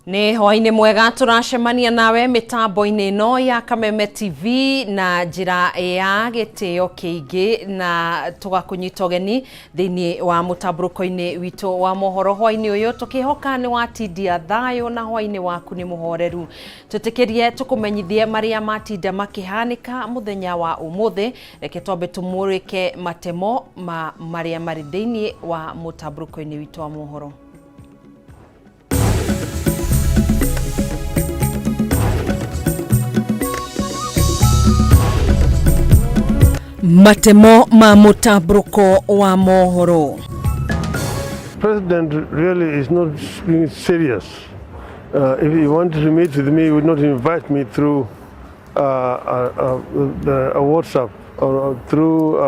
Nĩ hwainĩ mwega, tũracemania nawe mĩtambo-inĩ ĩno ya Kameme TV na njĩra ya gĩtĩo kĩingĩ na tũgakũnyita ũgeni thĩinĩ wa mũtambũrũko-inĩ witũ wa mohoro hwainĩ ũyũ, tũkĩhoka nĩ watindia thayũ na hwainĩ waku nĩ mũhoreru. Tũtĩkĩrie tũkũmenyithie marĩa matinda makĩhanĩka mũthenya wa ũmũthĩ. Reke twambe tũmũrĩke matemo ma marĩa marĩ thĩinĩ wa mũtambũrũko-inĩ witũ wa mohoro. Matemo ma mũtambũrũko wa mohoro. President really is not being serious. If he wanted to meet with me, he would not invite me through a WhatsApp or through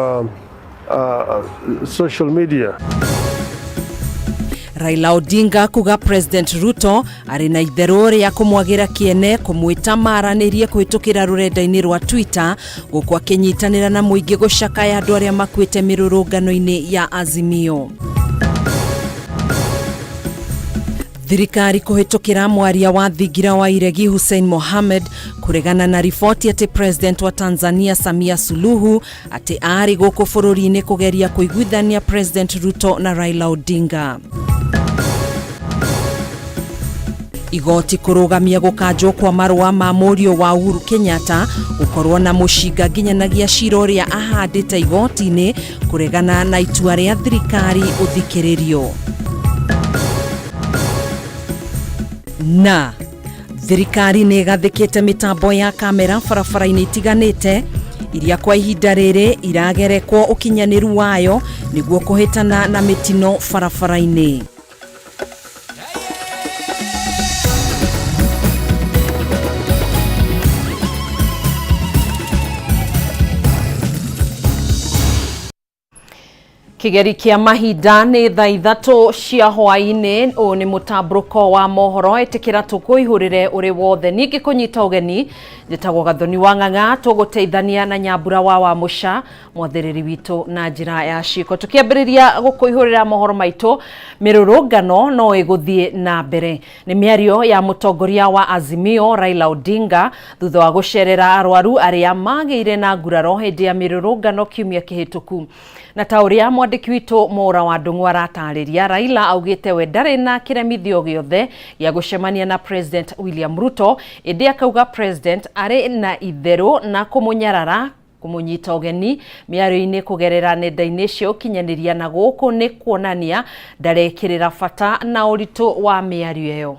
social media. Raila Odinga kuga President Ruto arĩ na itherũ rĩa kũmwagĩra kĩene kũmwĩta maranĩrie kũhĩtũkĩra rũrenda-inĩ rwa Twitter, gũkũ akĩnyitanĩra na mũingĩ gũcakaya andũ arĩa makuĩte mĩrũrũngano-inĩ ya Azimio. Thirikari kũhĩtũkĩra mwaria wa thingira wa Iregi Hussein Mohamed kũregana na riboti atĩ President wa Tanzania Samia Suluhu atĩ arĩ gũkũ bũrũri-inĩ kũgeria kũiguithania President Ruto na Raila Odinga. Igoti kũrũgamia gũkanjwo kwa marũa ma mũriũ wa Uhuru Kenyatta gũkorwo na mũcinga nginyanagia cira ũrĩa ahandĩte igoti-inĩ kũregana na itua rĩa thirikari ũthikĩrĩrio. Na thirikari nĩ ĩgathĩkĩte mĩtambo ya kamera barabara-inĩ itiganĩte iria kwa ihinda rĩrĩ iragerekwo ũkinyanĩru wayo nĩguo kũhĩtana na mĩtino barabara-inĩ. Kĩgeri kĩa mahinda nĩ thaa 3 cia hwaĩ-inĩ. Ũyũ nĩ mũtambũrũko wa mohoro, ĩtĩkĩra tũkũihũrĩre ũrĩ wothe. Ningĩ kũnyita ũgeni, njĩtagwo Gathoni wa Ng'ang'a, tũgũteithania na Nyambura wa Wamũca mwathĩrĩri witũ na njĩra ya ciĩko. Tũkĩambĩrĩria gũkũihũrĩra mohoro maitũ, mĩrũrũngano no ĩgũthiĩ na mbere. Nĩ mĩario ya mũtongoria wa Azimio Raila Odinga thutha wa gũcerera arwaru arĩa magĩire na nguraro hĩndĩ ya mĩrũrũngano kiumia kĩhĩtũku. Na ta ũrĩa mwandĩki witũ Mwaũra wa Ndung'u aratarĩria, Raila augĩte we ndarĩ na kĩremithio gĩothe gĩa gũcemania na President William Ruto, ĩndĩ akauga President arĩ na itherũ na kũmũnyarara kũmũnyita ũgeni mĩario-inĩ kũgerera nenda-inĩ cia ũkinyanĩria, na gũkũ nĩ kuonania ndarekĩrĩra bata na ũritũ wa mĩario ĩyo.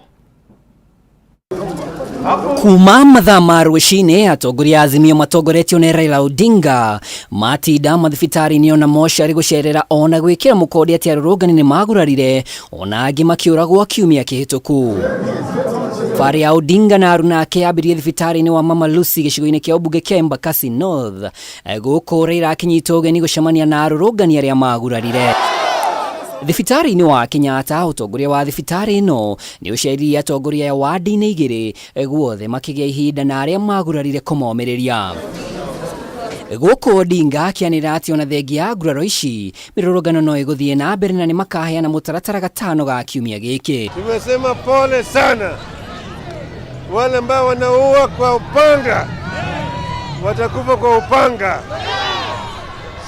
Kuma mathaa ma rũcinĩ, atongoria a Azimio matongoretio nĩ Raila Odinga matinda mathibitarĩ-inĩ ona mocarĩ gũcerera ona gwĩkĩra mũkonde atĩ arũrũngani nĩ magurarire ona angĩ makĩũragwo kiumia kĩhĩtũku. Thabarĩ ya Odinga na aruna ake yambĩrĩirie thibitarĩ-inĩ wa Mama Lucy gĩcigo-inĩ kĩa ũmbunge kĩa Embakasi North. Gũkũ Raila akĩnyitwo ũgeni gũcemania na arũrũngani arĩa magurarire. Thibitarĩ-inĩ wa Kenyatta, ũtongoria wa thibitarĩ ĩno nĩ ũceririe atongoria aya wandi-inĩ igĩrĩ guothe makĩgĩa ihinda na arĩa magurarire kũmomĩrĩria. Gũkũ Odinga akĩanĩrĩra atĩ ona thengia ya nguraro ici mĩrũrũngano no ĩgũthiĩ na mbere na nĩ makaheana mũtaratara gatano ga kiumia gĩkĩ. Tumesema pole sana wale ambao wanaua kwa upanga watakufa kwa upanga.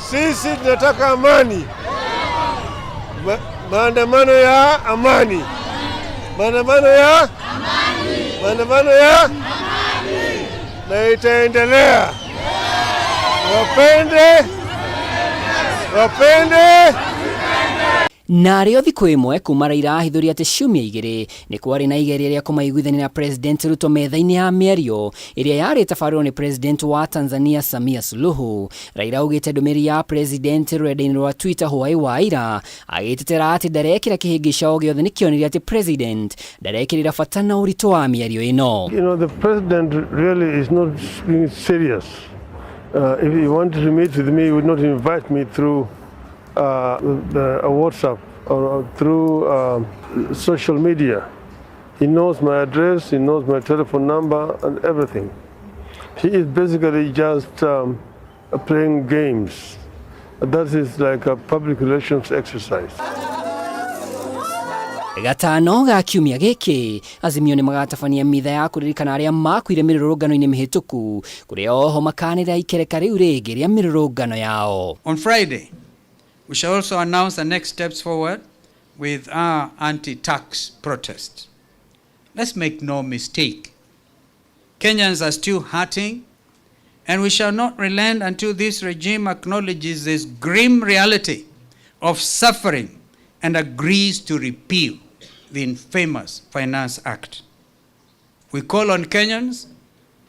Sisi tunataka amani, maandamano ya amani, maandamano ya amani, maandamano ya amani, na itaendelea. Wapende, wapende. Narĩo thikũ ĩmwe kuma Raila ahithũria atĩ ciumia igĩrĩ nĩ kwarĩ na igeria rĩa kũmaiguithania na President Ruto metha-inĩ ya mĩario ĩrĩa yarĩ tabarĩrwo nĩ President wa Tanzania Samia Suluhu. Raila augĩte ndũmĩrĩri ya President rũrenda-inĩ rwa Twitter hwaĩ wa ira agĩtetera atĩ ndarekĩra kĩhĩngĩca o gĩothe nĩ kĩonire atĩ President ndarekĩrĩra bata na ũritũ wa mĩario ĩno. The President really is not being serious. If he wanted to meet with me, he would not invite me through a WhatsApp or through social media. He knows my address, he knows my telephone number and everything. He is basically just playing games. That is like a public relations exercise. Gatano ga kiumia gĩkĩ Azimio nĩ magatabania mitha ya kũririkana arĩa makuire mĩrũrũngano-inĩ mĩhĩtũku kũrĩa oho makanĩra ikereka rĩu rĩngĩ rĩa mĩrũrũngano yao. On Friday, we shall also announce the next steps forward with our anti-tax protest. Let's make no mistake. Kenyans are still hurting, and we shall not relent until this regime acknowledges this grim reality of suffering and agrees to repeal the infamous Finance Act. We call on Kenyans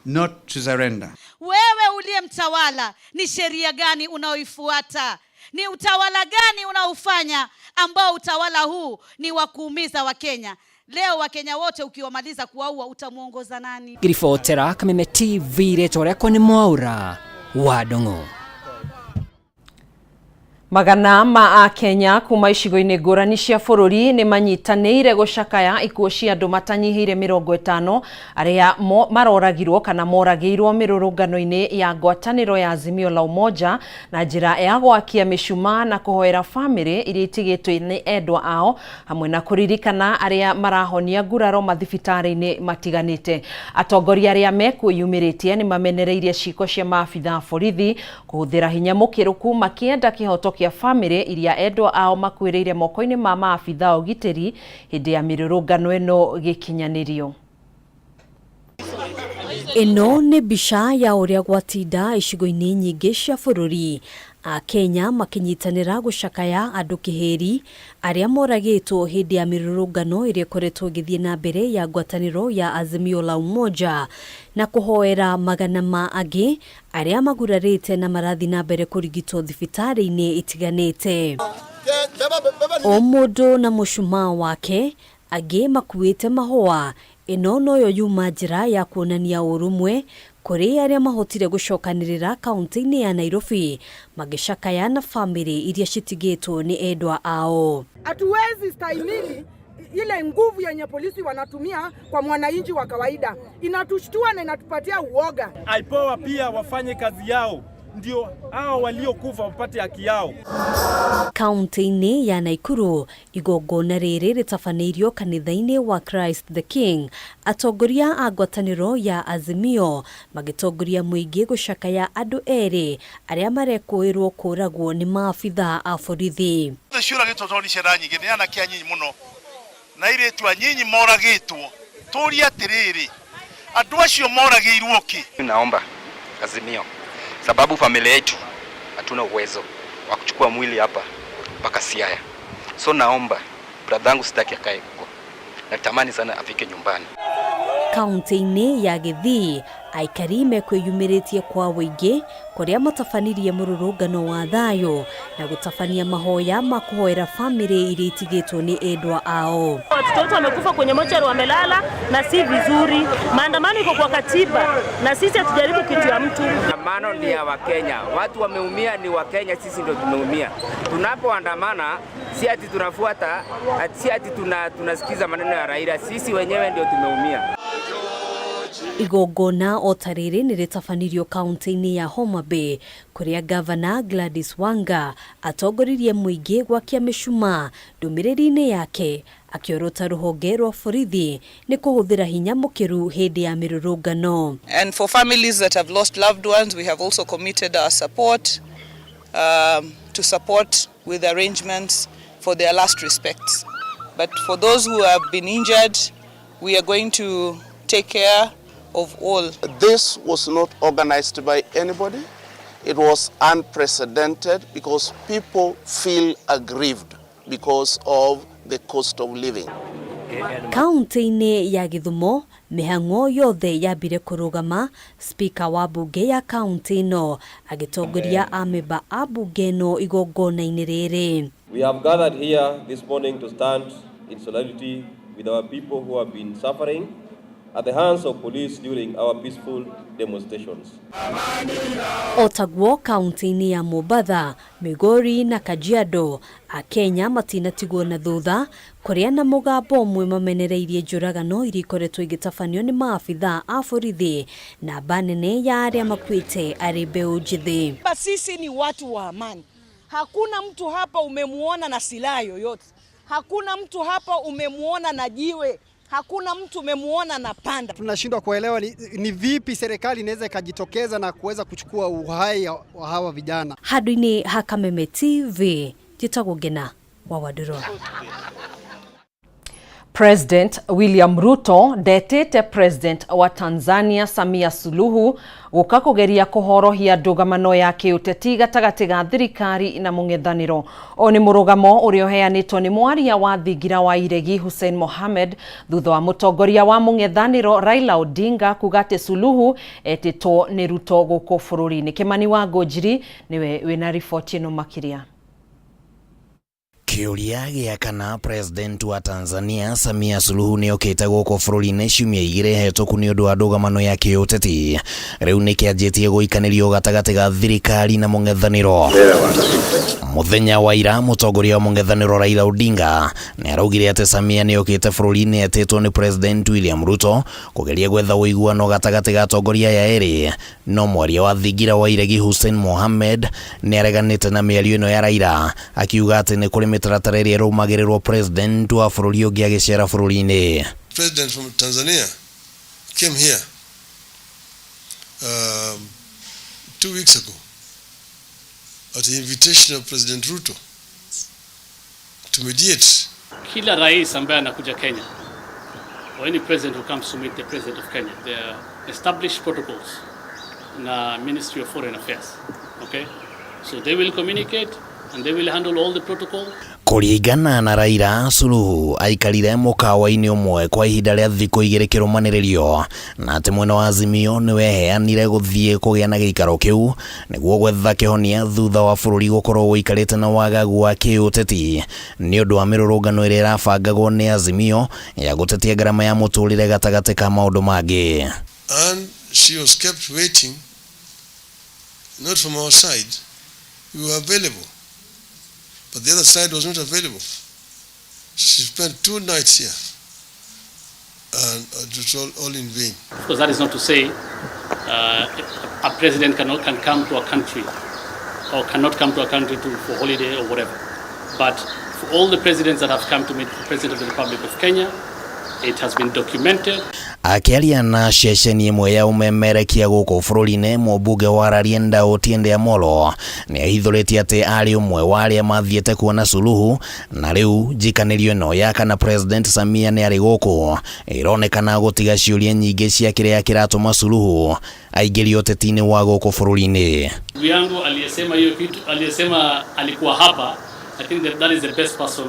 not to surrender. Wewe uliye mtawala, ni sheria gani unaoifuata? Ni utawala gani unaofanya ambao utawala huu ni wa kuumiza Wakenya? Leo Wakenya wote ukiwamaliza kuwaua utamuongoza nani? Ngiribotera Kameme TV rĩtwa rĩakwa nĩ Mwaura wa Ndung'u. Magana ma akenya kuma icigo-inĩ ngũrani cia bũrũri nĩ manyitanĩire gũcakaya ikuũ cia andũ matanyihĩire 50 arĩa maroragirwo kana moragĩirwo mĩrũrũngano-inĩ ya ngwatanĩro ya Azimio la Umoja na njĩra ya gwakia mĩcumaa na kũhoera bamĩrĩ iria itigĩtwo nĩ endwa ao hamwe na kũririkana arĩa marahonia nguraro mathibitarĩ-inĩ matiganĩte. Atongoria arĩa mekwĩyumĩrĩtie nĩ mamenereirie ciĩko cia maabitha a borithi kũhũthĩra hinya mũkĩrũku makĩenda kĩhoto kĩa bamĩrĩ iria endwa ao makuĩrĩire moko-inĩ ma maabitha a ũgitĩri hĩndĩ ya mĩrũrũngano ĩno gĩkinyanĩrio. Ĩno nĩ mbica ya ũrĩa gwatinda icigo-inĩ nyingĩ cia bũrũri Akenya makĩnyitanĩra gũcakaya andũ kĩhĩri arĩa moragĩtwo hĩndĩ ya mĩrũrũngano ĩrĩa ĩkoretwo ĩgĩthiĩ na mbere ya ngwatanĩro ya Azimio la Umoja na kũhoera magana ma angĩ arĩa magurarĩte na marathiĩ na mbere kũrigitwo thibitarĩ-inĩ itiganĩte. O mũndũ na mũcumaa wake, angĩ makuĩte mahũa. Ĩno noyo yuma njĩra ya kuonania ũrũmwe kũrĩ arĩa mahotire gũcokanĩrĩra kaunti-inĩ ya Nairobi magĩcakaya na bamĩrĩ iria citigĩtwo nĩ endwa ao. Hatuwezi stahimili ile nguvu yenye polisi wanatumia kwa mwananchi wa kawaida. Inatushtua na inatupatia uoga. IPOA pia wafanye kazi yao, ndio hao waliokufa wapate haki yao. Kaunti-inĩ ya Naikuru igongona rĩrĩ rĩtabanĩirio kanitha-inĩ wa Christ the King. Atongoria a ngwatanĩro ya Azimio magĩtongoria mũingĩ gũcakaya andũ erĩ arĩa marekũĩrwo kũragwo nĩ maabitha a borithi. Ciũragĩtwo tondũ nĩ ciana nyingĩ, nĩ anake anyinyi mũno na airĩtu anyinyi moragĩtwo. Tũrie atĩrĩrĩ, andũ acio moragĩirwo kĩ? Naomba Azimio, sababu familia yetu hatuna uwezo wa kuchukua mwili hapa mpaka Siaya, so naomba brother yangu, sitaki akae huko, natamani sana afike nyumbani. Kaunti-inĩ ya Gĩthii aikari mekwĩyumĩrĩtie kwa wũingĩ kũrĩa matabanirie mũrũrũngano wa thayũ na gũtabania mahoya ma kũhoera bamĩrĩ iria itigĩtwo nĩ endwa ao. Watoto wetu wamekufa kwenye mochari, wamelala na si vizuri. Maandamano iko kwa katiba na sisi hatujaribu kitu ya mtu. Maandamano ni ya Wakenya, watu wameumia ni Wakenya, sisi ndio tumeumia. Tunapoandamana si ati tunafuata, si ati tunasikiza maneno ya Raila, sisi wenyewe ndio tumeumia. Igongona o ta rĩrĩ nĩ rĩtabanirio kaunti-inĩ ya Homa Bay kũrĩa Gavana Gladys Wanga atongoririe mũingĩ gwakia mĩcumaa ndũmĩrĩri-inĩ yake akĩorota rũhonge rwa borithi nĩ kũhũthĩra hinya mũkĩru hĩndĩ ya mĩrũrũngano. And for families that have lost loved ones, we have also committed our support to support with arrangements for their last respects. But for those who have been injured, we are going to take care of all. This was not organized by anybody. It was unprecedented because people feel aggrieved because of the cost of living. Kaunti-inĩ ya Gĩthumo mĩhang'o yothe yambire kũrũgama spika wa bunge ya kaunti ĩno agĩtongoria amemba a bunge ĩno igongona-inĩ rĩrĩ. We have gathered here this morning to stand in solidarity with our people who have been suffering at the hands of police during our peaceful demonstrations. O taguo kaunti-inĩ ya Mombatha, Migori na Kajiado, Akenya matinatigwo na thutha kũrĩa na mũgambo ũmwe mamenereirie njũragano iria ikoretwo igĩtabanio nĩ maabitha a borithi. Namba nene ya arĩa makuĩte arĩ mbeũ njĩthĩ. Sisi ni watu wa amani. Hakuna mtu hapa umemuona na silaha yoyote. Hakuna mtu hapa umemuona na jiwe, hakuna mtu umemuona na panda. Tunashindwa kuelewa ni, ni vipi serikali inaweza ikajitokeza na kuweza kuchukua uhai wa hawa vijana. Handũ-inĩ ha Kameme TV njĩtagwo Ngena wa Wandũrũ. President William Ruto ndetĩte President wa Tanzania Samia Suluhu gũka kũgeria kũhorohia ndũgamano ya kĩũteti gatagatĩ ga thirikari na mũng'ethanĩro. Ũyũ nĩ mũrũgamo ũrĩa ũheanĩtwo nĩ mwaria wa thingira wa iregi Hussein Mohamed thutha wa mũtongoria wa mũng'ethanĩro Raila Odinga kuga atĩ Suluhu etĩtwo nĩ Ruto gũkũ bũrũri-inĩ. Kĩmani wa Ngũnjiri nĩwe wĩna riboti ĩno makĩria. Kĩũria gĩa kana President wa Tanzania Samia Suluhu nĩokĩte gũkũ bũrũri-inĩ ciumia igĩrĩ hetũku nĩ ũndũ wa ndũgamano ya kĩũteti rĩu nĩkĩanjĩtie gũikanĩrio gatagatĩ ga thirikari na mũng'ethanĩro. Mũthenya wa ira mũtongoria wa mũng'ethanĩro Raila Odinga nĩ araugire atĩ Samia nĩokĩte bũrũri-inĩ etĩtwo nĩ President William Ruto kũgeria gwetha ũiguano gatagatĩ ga atongoria aya erĩ, no mwaria wa thingira wa iregi Hussein Mohamed nĩ areganĩte na mĩario ĩno ya Raila akiuga atĩ nĩ kũrĩ mĩtaratara ĩrĩa ĩrũmagĩrĩrwo president wa bũrũri ũngĩ agĩcera bũrũri-inĩ. President from Tanzania came here 2 weeks ago at the invitation of President Ruto to mediate. Kila rais ambaye anakuja Kenya or any president who comes to meet the president of Kenya, there are established protocols na Ministry of Foreign Affairs. Okay? So they will communicate and they will handle all the protocol. Kũringana na Raila, Suluhu aikarire mũkawa-inĩ ũmwe kwa ihinda rĩa thikũ igĩrĩ kĩrũmanĩrĩrio na atĩ mwena wa Azimio nĩweheanire gũthiĩ kũgĩa na gĩikaro kĩu nĩguo gwetha kĩhonia thutha wa bũrũri gũkorwo ũikarĩte na wagagu wa kĩũteti nĩ ũndũ wa mĩrũrũngano ĩrĩa ĩrabangagwo nĩ Azimio ya gũtetia ngarama ya mũtũrĩre gatagatĩ ka maũndũ mangĩ. And she was kept waiting, not from our side. We were available, but the other side was not available. She spent 2 nights here, and it was all in vain. Of course, that is not to say a president cannot can come to a country or cannot come to a country for holiday or whatever. But for all the presidents that have come to meet the President of the Republic of Kenya, it has been documented. Akĩaria na ceceni ĩmwe ya ũmemerekia gũkũ bũrũri-inĩ, mũmbunge wa Rarienda Otiende Amollo nĩ ahithũrĩtie atĩ arĩ ũmwe wa arĩa mathiĩte kuona Suluhu, na rĩu njikanĩrio ĩno ya kana President Samia nĩ arĩ gũkũ ĩronekana gũtiga ciũria nyingĩ cia kĩrĩa kĩratũma Suluhu aingĩrio ũteti-inĩ wa gũkũ bũrũri-inĩ. Ndugu yangu aliyesema hiyo kitu, aliyesema alikuwa hapa, I think that is the best person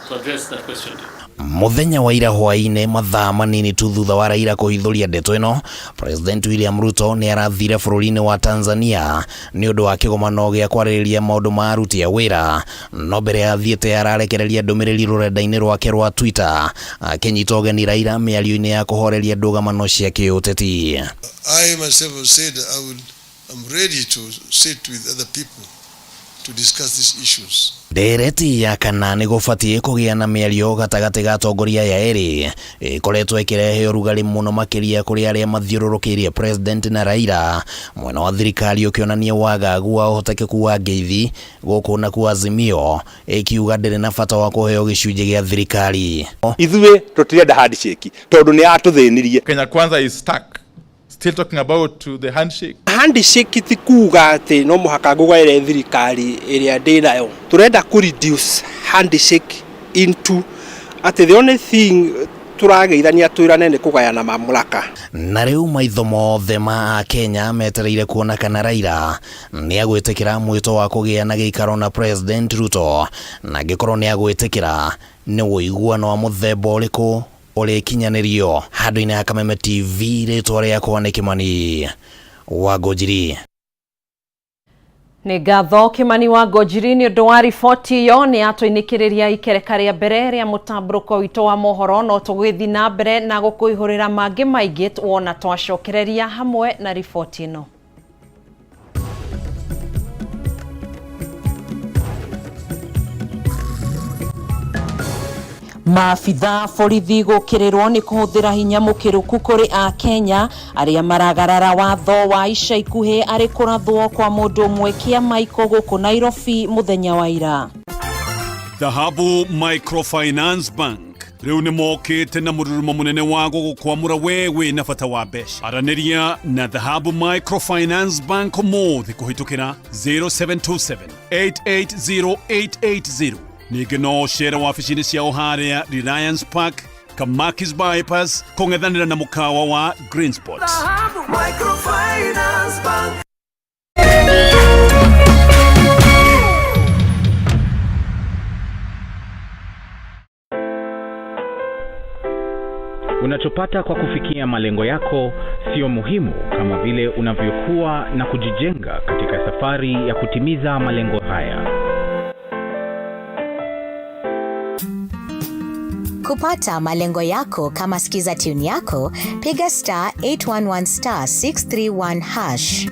to address that question. Muthenya wa ira hwaĩ-inĩ, mathaa manini tu thutha wa Raila kũhithũria ndeto ĩno, President William Ruto nĩ arathire bũrũri-inĩ wa Tanzania nĩ ũndũ wa kĩgomano gĩa kwarĩrĩria maũndũ ma aruti a wĩra, no mbere athiĩte ararekereria ndũmĩrĩri rũrenda-inĩ rwake rwa Twitter akĩnyita ũgeni Raila mĩario-inĩ ya kũhoreria ndũgamano cia kĩũteti. I myself have said I'm ready to sit with other people to discuss these issues. Ndereti ya kana nĩ gũbatiĩ kũgĩa na mĩario gatagatĩ ga atongoria aya erĩ ĩkoretwo ĩkĩrehe ũrugarĩ mũno makĩria kũrĩ arĩa mathiũrũrũkĩirie President na Raila, mwena wa thirikari ũkĩonania wagagu wa ũhotekeku wa ngeithi gũkũ nakuo Azimio ĩkiuga ndĩrĩ na bata wa kũheo gĩcunjĩ gĩa thirikari. Ithuĩ tũtirenda handshake tondũ nĩ yatũthĩnirie. Kenya Kwanza is stuck, still talking about to the handshake. Handshake ti kuga atĩ no mũhaka ngũgaĩre thirikari ĩrĩa ndĩ nayo. Tũrenda kũ reduce handshake into atĩ the only thing tũrageithania twĩrane nĩ kũgayana mamlaka. Na rĩu maitho mothe ma Akenya metereire kuona kana Raila nĩ agwĩtĩkĩra mwĩto wa kũgĩa na gĩikaro na President Ruto, na angĩkorwo nĩ agwĩtĩkĩra, nĩ ũiguano wa mũthemba ũrĩkũ ũrĩkinyanĩrio. Handũ-inĩ ha Kameme TV, rĩtwa rĩakwa nĩ Kĩmani wa Ngũnjiri. Nĩ ngatho Kimani wa Ngũnjiri nĩ ũndũ wa riboti ĩyo. Nĩ yatũinĩkĩrĩria ikereka rĩa mbere rĩa mũtambũrũko witũ wa mohoro, no tũgĩthiĩ na mbere na gũkũihũrĩra mangĩ maingĩ wona twacokereria hamwe na riboti ĩno. Maabitha borithi gũkĩrĩrwo nĩ kũhũthĩra hinya mũkĩrũku kũrĩ akenya arĩa maragarara watho wa ica ikuhĩ arĩ kũrathwo kwa mũndũ ũmwe kĩa Maiko gũkũ Nairobi mũthenya wa ira. Dhahabu Microfinance Bank rĩu nĩ mokĩte na mũrurumo mũnene wa gũgũkwamũra we wĩ na bata wa mbeca. Aranĩria na Dhahabu Microfinance Bank ũmũthĩ kũhĩtũkĩra 0727 880880. Ningĩ no ũcere wabici-inĩ ciao harĩa Reliance Park, Kamakis Bypass, kũng'ethanĩra na mũkawa wa Green Spot. Microfinance Bank. Unachopata kwa kufikia malengo yako sio muhimu kama vile unavyokuwa na kujijenga katika safari ya kutimiza malengo haya. Kupata malengo yako kama skiza tune yako, piga star 811 star 631 hash.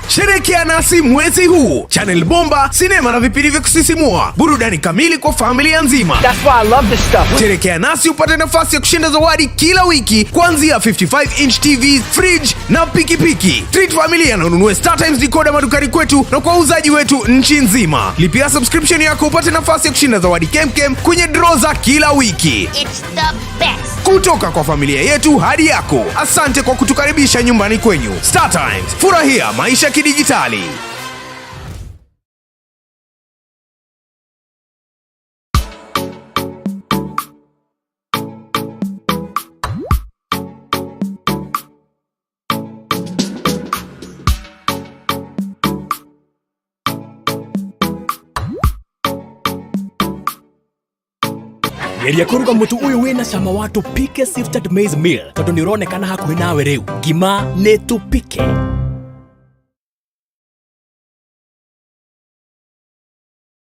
Sherehekea nasi mwezi huu, Channel Bomba, sinema na vipindi vya kusisimua, burudani kamili kwa familia nzima. That's why I love this stuff. Sherehekea nasi upate nafasi ya kushinda zawadi kila wiki kuanzia 55 inch TV, fridge na pikipiki. Treat familia na ununue Star Times decoder madukani kwetu na kwa wauzaji wetu nchi nzima. Lipia subscription yako upate nafasi ya kushinda zawadi kemkem kwenye draw za kila wiki. It's the best. Kutoka kwa familia yetu hadi yako. Asante kwa kutukaribisha nyumbani kwenyu. Star Times, furahia maisha kidijitali. Geria kũruga mũtu ũyũ wĩna cama wa tũpike sifted maize meal tondũ nĩ ũronekana hakuhĩ nawe rĩu. Ngima nĩ tũpike.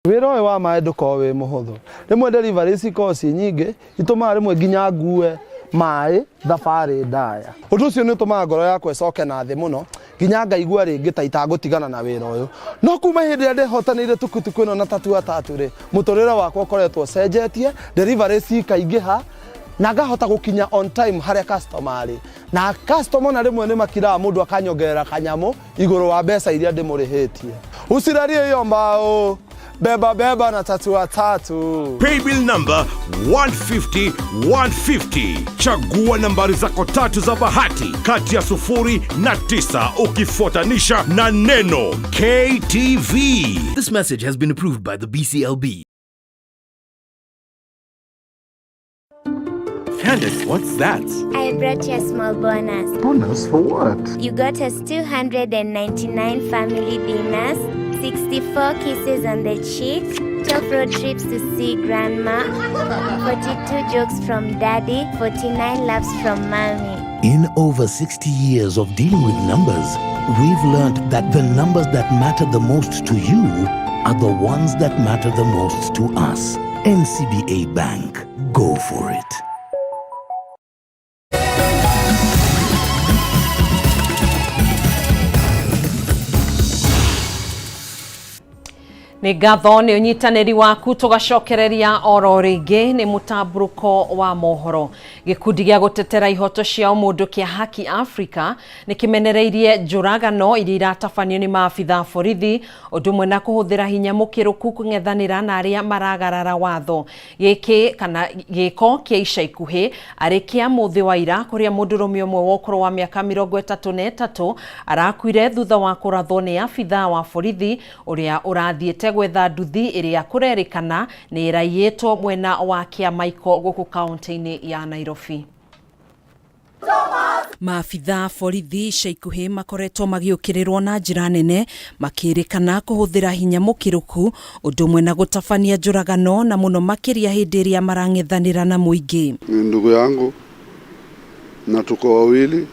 Wĩra ũyũ wa maĩ ndũkoragwo wĩ mũhũthũ. Rĩmwe delivery cikoragwo ciĩ nyingĩ, itũmaga rĩmwe nginya ngue maĩ thabarĩ ndaya. Ũndũ ũcio nĩ ũtũmaga ngoro yakwa ĩcoke na thĩ mũno, nginya ngaigua rĩngĩ ta itangũtigana na wĩra ũyũ. No kuma hĩndĩ ĩrĩa ndehotanĩire tukutuku ĩno na tatua tatu rĩ, mũtũrĩre wakwa ũkoretwo ũcenjetie, delivery cikaingĩha, na ngahota gũkinya on time harĩa customer arĩ. Na customer ona rĩmwe nĩ makiraga mũndũ akanyongerera kanyamũ igũrũ wa mbeca iria ndĩmũrĩhĩtie. Usilalie hiyo mbao, beba beba na tatua tatu. Paybill number 150 150. Chagua nambari zako tatu za bahati kati ya 0 na 9 ukifuatanisha na neno KTV. This message has been approved by the BCLB. Candace, what's that? I brought you a small bonus. Bonus for what? You got us 299 family dinners, 64 kisses on the cheek, 12 road trips to see grandma, 42 jokes from daddy, 49 laughs from mommy. In over 60 years of dealing with numbers, we've learned that the numbers that matter the most to you are the ones that matter the most to us. NCBA Bank. Go for it. Nĩ ngatho nĩ ũnyitanĩri waku tũgacokereria oro rĩngĩ nĩ mũtambũrũko wa mohoro. Gĩkundi gĩa gũtetera ihoto cia ũmũndũ kĩa Haki Africa nĩ kĩmenereirie njũragano iria iratabanio nĩ maabitha a borithi ũndũ ũmwe na kũhũthĩra hinya mũkĩrũku kũng'ethanĩra na arĩa maragarara watho. Gĩkĩ kana gĩko kĩa ica ikuhĩ arĩ kĩa mũthĩ wa ira kũrĩa mũndũrũme ũmwe wa ũkũrũ wa mĩaka 33 arakuire thutha wa kũrathwo nĩ abitha wa borithi ũrĩa ũrathiĩte gwetha nduthi ĩrĩa kũrerĩkana nĩ ĩraiyĩtwo mwena wa Kĩamaiko gũkũ kaunti-inĩ ya Nairobi. Maabitha a borithi ica ikuhĩ makoretwo magĩũkĩrĩrwo na njĩra nene makĩrĩkana kũhũthĩra hinya mũkĩrũku ũndũ ũmwe na gũtabania njũragano na mũno makĩria hĩndĩ ĩrĩa marang'ethanĩra na mũingĩ. Ni ndugu yangu na tuko wawili.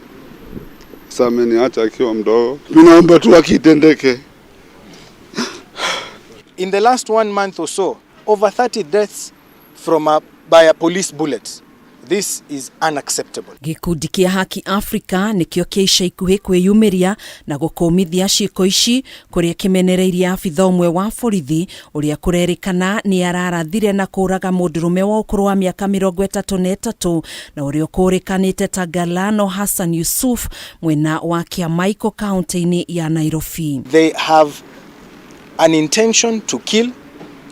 Sasa ameniacha akiwa mdogo. Mimi naomba tu haki itendeke. In the last 1 month or so, over 30 deaths by a police bullet. This is unacceptable. Gĩkundi kĩa Haki Africa nĩkĩo kĩa ica ikuhĩ kwĩyumĩria na gũkũmithia ciĩko ici kũrĩa kĩmenereirie abitha ũmwe wa borithi ũrĩa kũrerĩkana nĩ ararathire na kũraga mũndũrũme wa ũkũrũ wa mĩaka 33 na ũrĩa ũkũrĩkanĩte ta Galano Hassan Yusuf mwena wa Kiamaiko kaunti-inĩ ya Nairobi. They have an intention to kill.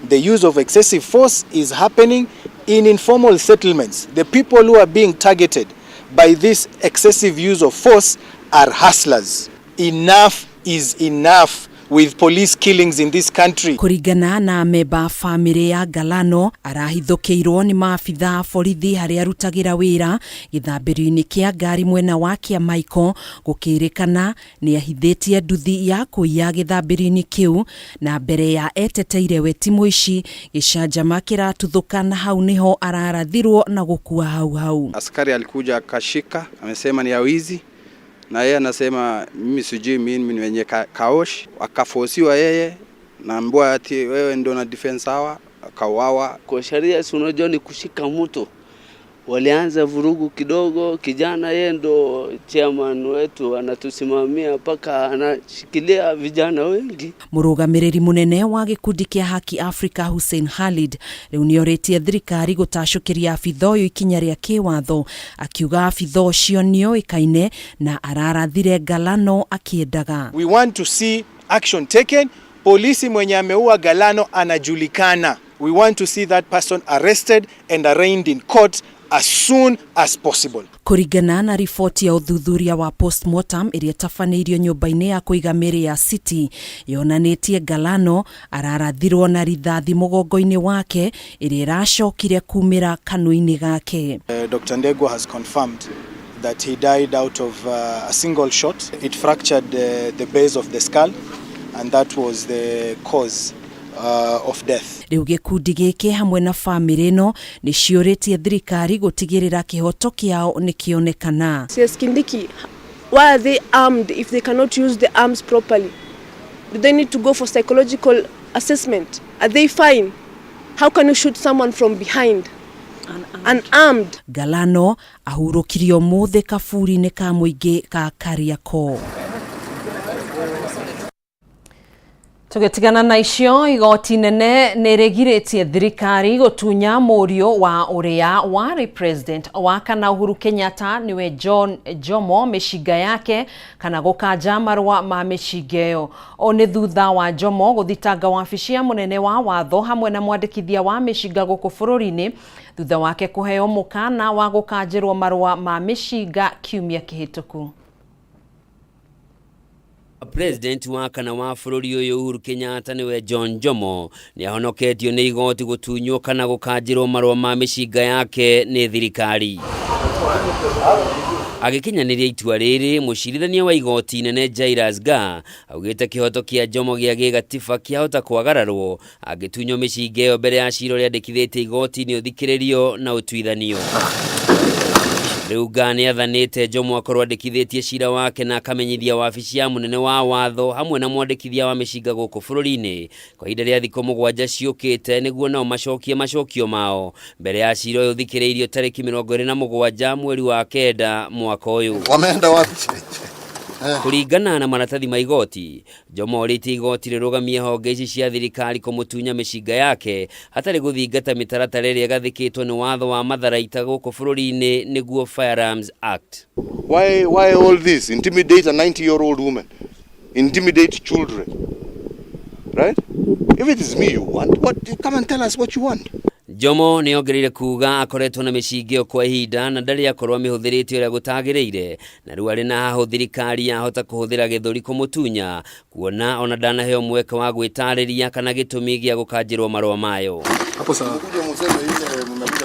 The use of excessive force is happening in informal settlements. The people who are being targeted by this excessive use of force are hustlers. Enough is enough with police killings in this country. Kũringana na memba famĩlĩ ya Galano arahithũkĩirwo nĩ maabitha a borithi harĩa arutagĩra wĩra gĩthambĩrio-inĩ kĩa ngari mwena wa Kĩamaiko gũkĩrĩkana nĩ ahithĩtie nduthi ya kũiya gĩthambĩrio-inĩ kĩu na mbere ya eteteire we ti mũici gĩcanjama kĩratuthũka na hau nĩho ararathirwo na gũkua hau hau. Askari alikuja akashika, amesema ni ya wizi, na yeye anasema mimi sijui, mimi ni wenye kaosh. Akafosiwa yeye na mbwa ati wewe ndio na defense hawa, akauawa. Kwa sheria si unajua ni kushika mtu. Walianza vurugu kidogo, kijana yeye ndo chairman wetu anatusimamia mpaka anashikilia vijana wengi. Mũrũgamĩrĩri mũnene wa gĩkundi kĩa Haki Africa Hussein Khalid rĩu nĩorĩtie thirikari gũtacũkĩria abitha ũyũ ikinya rĩa kĩwatho akiuga abitha ũcio nĩoĩkaine na ararathire Galano akĩendaga. We want to see action taken. Polisi mwenye ameua Galano anajulikana. We want to see that person arrested and arraigned in court as soon as possible. Kũringana na riboti ya ũthuthuria wa postmortem ĩrĩa ĩtabanĩirio nyũmba-inĩ ya kũiga mĩĩrĩ ya City yonanĩtie Galano ararathirwo na rithathi mũgongo-inĩ wake ĩrĩa ĩracokire kumĩra kanua-inĩ gake. Dr. Ndegwa has confirmed that he died out of a single shot. It fractured the base of the skull and that was the cause of death. Rĩu gĩkundi gĩkĩ hamwe na famĩlĩ ĩno nĩ ciũrĩtie thirikari gũtigĩrĩra kĩhoto kĩao nĩ kĩonekana. CS Kindiki, why are they armed if they cannot use the arms properly? Do they need to go for psychological assessment? Are they fine? How can you shoot someone from behind? Unarmed. Galano ahurũkirio ũmũthĩ kaburi-inĩ ka mũingĩ ka Kariakoo. Tũgĩtigana na icio, igoti nene nĩ rĩgirĩtie thirikari gũtunya mũriũ wa ũrĩa warĩ president wa kana Uhuru Kenyatta nĩwe John Jomo mĩcinga yake kana gũkanja marũa ma mĩcinga ĩyo. Ũũ nĩ thutha wa Jomo gũthitanga wabici ya mũnene wa watho hamwe na mwandĩkithia wa mĩcinga gũkũ bũrũri-inĩ thutha wake kũheo mũkana wa gũkanjĩrwo marũa ma mĩcinga kiumia kĩhĩtũku. President wa kana wa bũrũri ũyũ Uhuru Kenyatta nĩwe John Jomo nĩ ahonoketio nĩ igoti gũtunywo kana gũkanjĩrwo marũa ma mĩcinga yake nĩ thirikari. Agĩkinyanĩria itua rĩrĩ, mũcirithania wa igoti inene Jairus Nga augĩte kĩhoto kĩa Jomo gĩa gĩgatiba kĩahota kwagararwo angĩtunywo mĩcinga ĩyo mbere ya cira ũrĩa andĩkithĩtie igoti-inĩ ũthikĩrĩrio na ũtuithanio. Rĩu Nga nĩathanĩte Jomo akorwo andĩkithĩtie cira wake na akamenyithia wabici ya mũnene wa watho hamwe na mwandĩkithia wa mĩcinga gũkũ bũrũri-inĩ kwa ihinda rĩa thikũ 7 ciũkĩte nĩguo nao macokie macokio mao mbere ya cira ũyũ ũthikĩrĩirio tarĩki 27 mweri wa 9 mwaka ũyũ. Wameenda wapi? Kũringana na maratathi ma igoti, Jomo orĩtie igoti rĩrũgamie honge ici cia thirikari kũmũtunya mĩcinga yake hatarĩ gũthingata mĩtaratara ĩrĩa ĩgathĩkĩtwo nĩ watho wa matharaita gũkũ bũrũri-inĩ nĩguo Firearms Act. Why all this? Intimidate a 90-year-old woman. Intimidate children. Right? If it is me you want, what, come and tell us what you want. Jomo nĩ ongereire kuga akoretwo na mĩcinga ĩyo kwa ihinda na ndarĩ akorwo amĩhũthĩrĩte ũrĩa gũtagĩrĩire na rĩu arĩ na hahũ thirikari yahota kũhũthĩra gĩthũri kũmũtunya kuona ona ndanaheo mweke wa gwĩtarĩria kana gĩtũmi gĩa gũkanjĩrwo marũa mayo.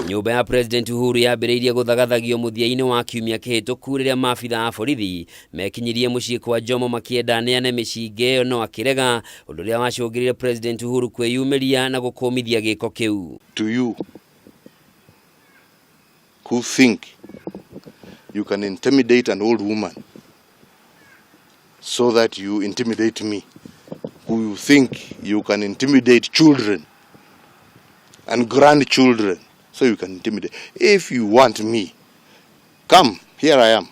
Nyũmba ya President Uhuru yambĩrĩirie gũthagathagio mũthia-inĩ wa kiumia kĩhĩtũku rĩrĩa maabitha a borithi mekinyirie mũciĩ kwa Jomo makĩenda aneane mĩcinga ĩyo no akĩrega, ũndũ ũrĩa wacũngĩrĩire President Uhuru kwĩyumĩria na gũkũmithia gĩko kĩu. To you who think you can intimidate an old woman so that you intimidate me, who you think you can intimidate children and grandchildren So you can intimidate. If you want me, come, here I am.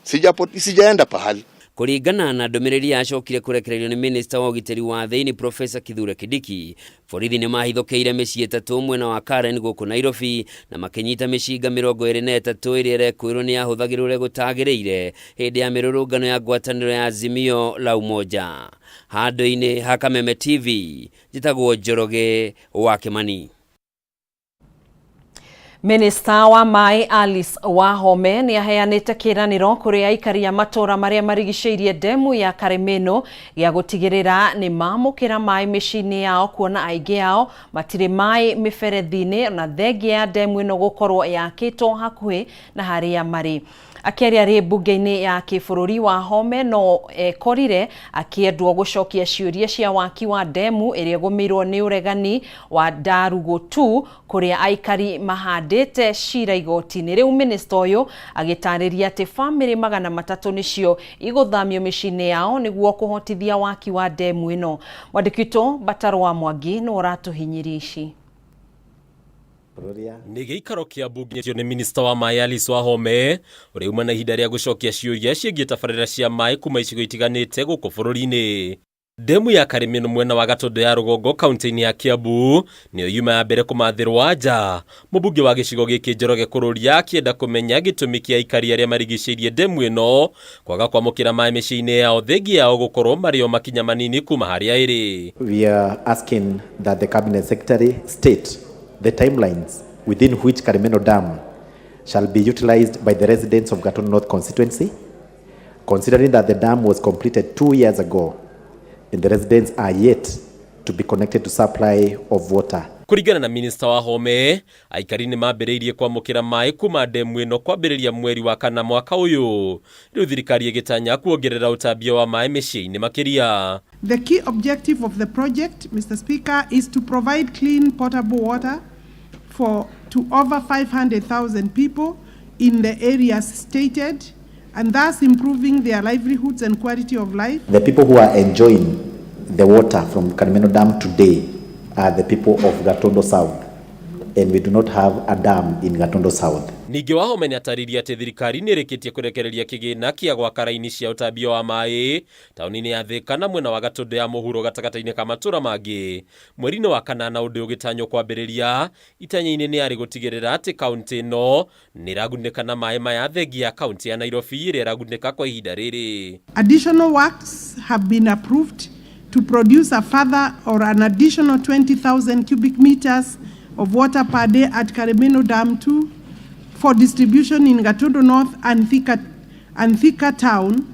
Sijapo, sijaenda pahali. Kũringana na ndũmĩrĩri yacokire kũrekererio nĩ minista wa ũgitĩri wa thĩinĩ Profesa Kithure Kindiki, borithi nĩ mahithũkĩire mĩciĩ ĩtatũ mwena wa Karen gũkũ Nairobi na makĩnyita mĩcinga 23 ĩrĩa ĩrekwĩrwo nĩ yahũthagĩrwo ũrĩa gũtagĩrĩire hĩndĩ ya mĩrũrũngano ya ngwatanĩro ya Azimio la Umoja. Handũ-inĩ ha Kameme TV, njĩtagwo Njoroge wa Kĩmani. Minista wa maĩ Alice Wahome nĩ aheanĩte kĩĩranĩro kũrĩ aikari a matũũra marĩa marigicĩirie ndemu ya Karemeno gĩa gũtigĩrĩra nĩ mamũkĩra maĩ mĩciĩ-inĩ yao, kuona aingĩ ao matirĩ maĩ mĩberethi-inĩ na thengia ya ndemu ĩno gũkorwo yakĩtwo hakuhĩ na harĩa marĩ. Akĩaria rĩ mbunge-inĩ ya kĩbũrũri, Wahome no ekorire akĩendwo gũcokia ciũria cia waki wa ndemu ĩrĩa ĩgũmĩirwo nĩ ũregani wa Ndarugu 2, kũrĩa aikari mahandĩte cira igoti-inĩ. Rĩu minista ũyũ agĩtarĩria atĩ bamĩrĩ 300 nĩcio igũthamio mĩciĩ-inĩ yao nĩguo kũhotithia waki wa ndemu ĩno. Mwandĩki witũ Mbataro wa Mwangi nĩwe ũratũhinyĩria ici. Nĩ gĩikaro kĩa mbunge nĩ minista wa maĩ Alice Wahome ũrĩa uma na ihinda rĩa gũcokia ciũria ciĩgiĩ tabarĩra cia maĩ kuma icigo itiganĩte gũkũ bũrũri-inĩ. Ndemu ya Karemeno mwena wa Gatondo ya rũgongo kaunti-inĩ ya Kiambu nĩyo yuma ya mbere kũmathĩrwo anja. Mũmbunge wa gĩcigo gĩkĩ Njoroge Kũrũria akĩenda kũmenya gĩtũmi kĩa aikari arĩa marigicĩirie ndemu ĩno kwaga kwamũkĩra maĩ mĩciĩ-inĩ yao, thengia yao gũkorwo marĩ o makinya manini kuma harĩa ĩrĩ. We are asking that the Cabinet Secretary state the timelines within which Karimeno Dam shall be utilized by the residents of Gatundu North constituency, considering that the dam was completed 2 years ago and the residents are yet to be connected to supply of water. Kũringana na minista Wahome, aikari nĩ mambĩrĩirie kwamũkĩra maĩ kuma ndemu ĩno kwambĩrĩria mweri wa kana mwaka ũyũ. Rĩu thirikari ĩgĩtanya kuongerera ũtambia wa maĩ mĩciĩ-inĩ makĩria. The key objective of the project, Mr. Speaker, is to provide clean potable water to over 500,000 people in the areas stated, and thus improving their livelihoods and quality of life. The people who are enjoying the water from Karimeno Dam today are the people of Gatundu South, and we do not have a dam in Gatundu South. Ningĩ Wahome nĩ atarĩirie atĩ thirikari nĩ ĩrĩkĩtie kũrekereria kĩgĩna kĩa gwaka raini cia ũtambia wa maĩ taũni-inĩ ya Thĩka na mwena wa Gatundu ya mũhuro gatagatĩ-inĩ ka matũũra mangĩ mweri-inĩ wa kanana, ũndũ ũgĩtanywo kwambĩrĩria itanya-inĩ nĩ arĩ gũtigĩrĩra atĩ kaunti ĩno nĩ ĩragunĩka na maĩ maya, thengia ya kaunti ya Nairobi ĩrĩa ĩragunĩka kwa ihinda rĩrĩ. Additional works have been approved to produce a further or an additional 20,000 cubic meters of water per day at Karimeno Dam 2 for distribution in Gatundu North and Thika Town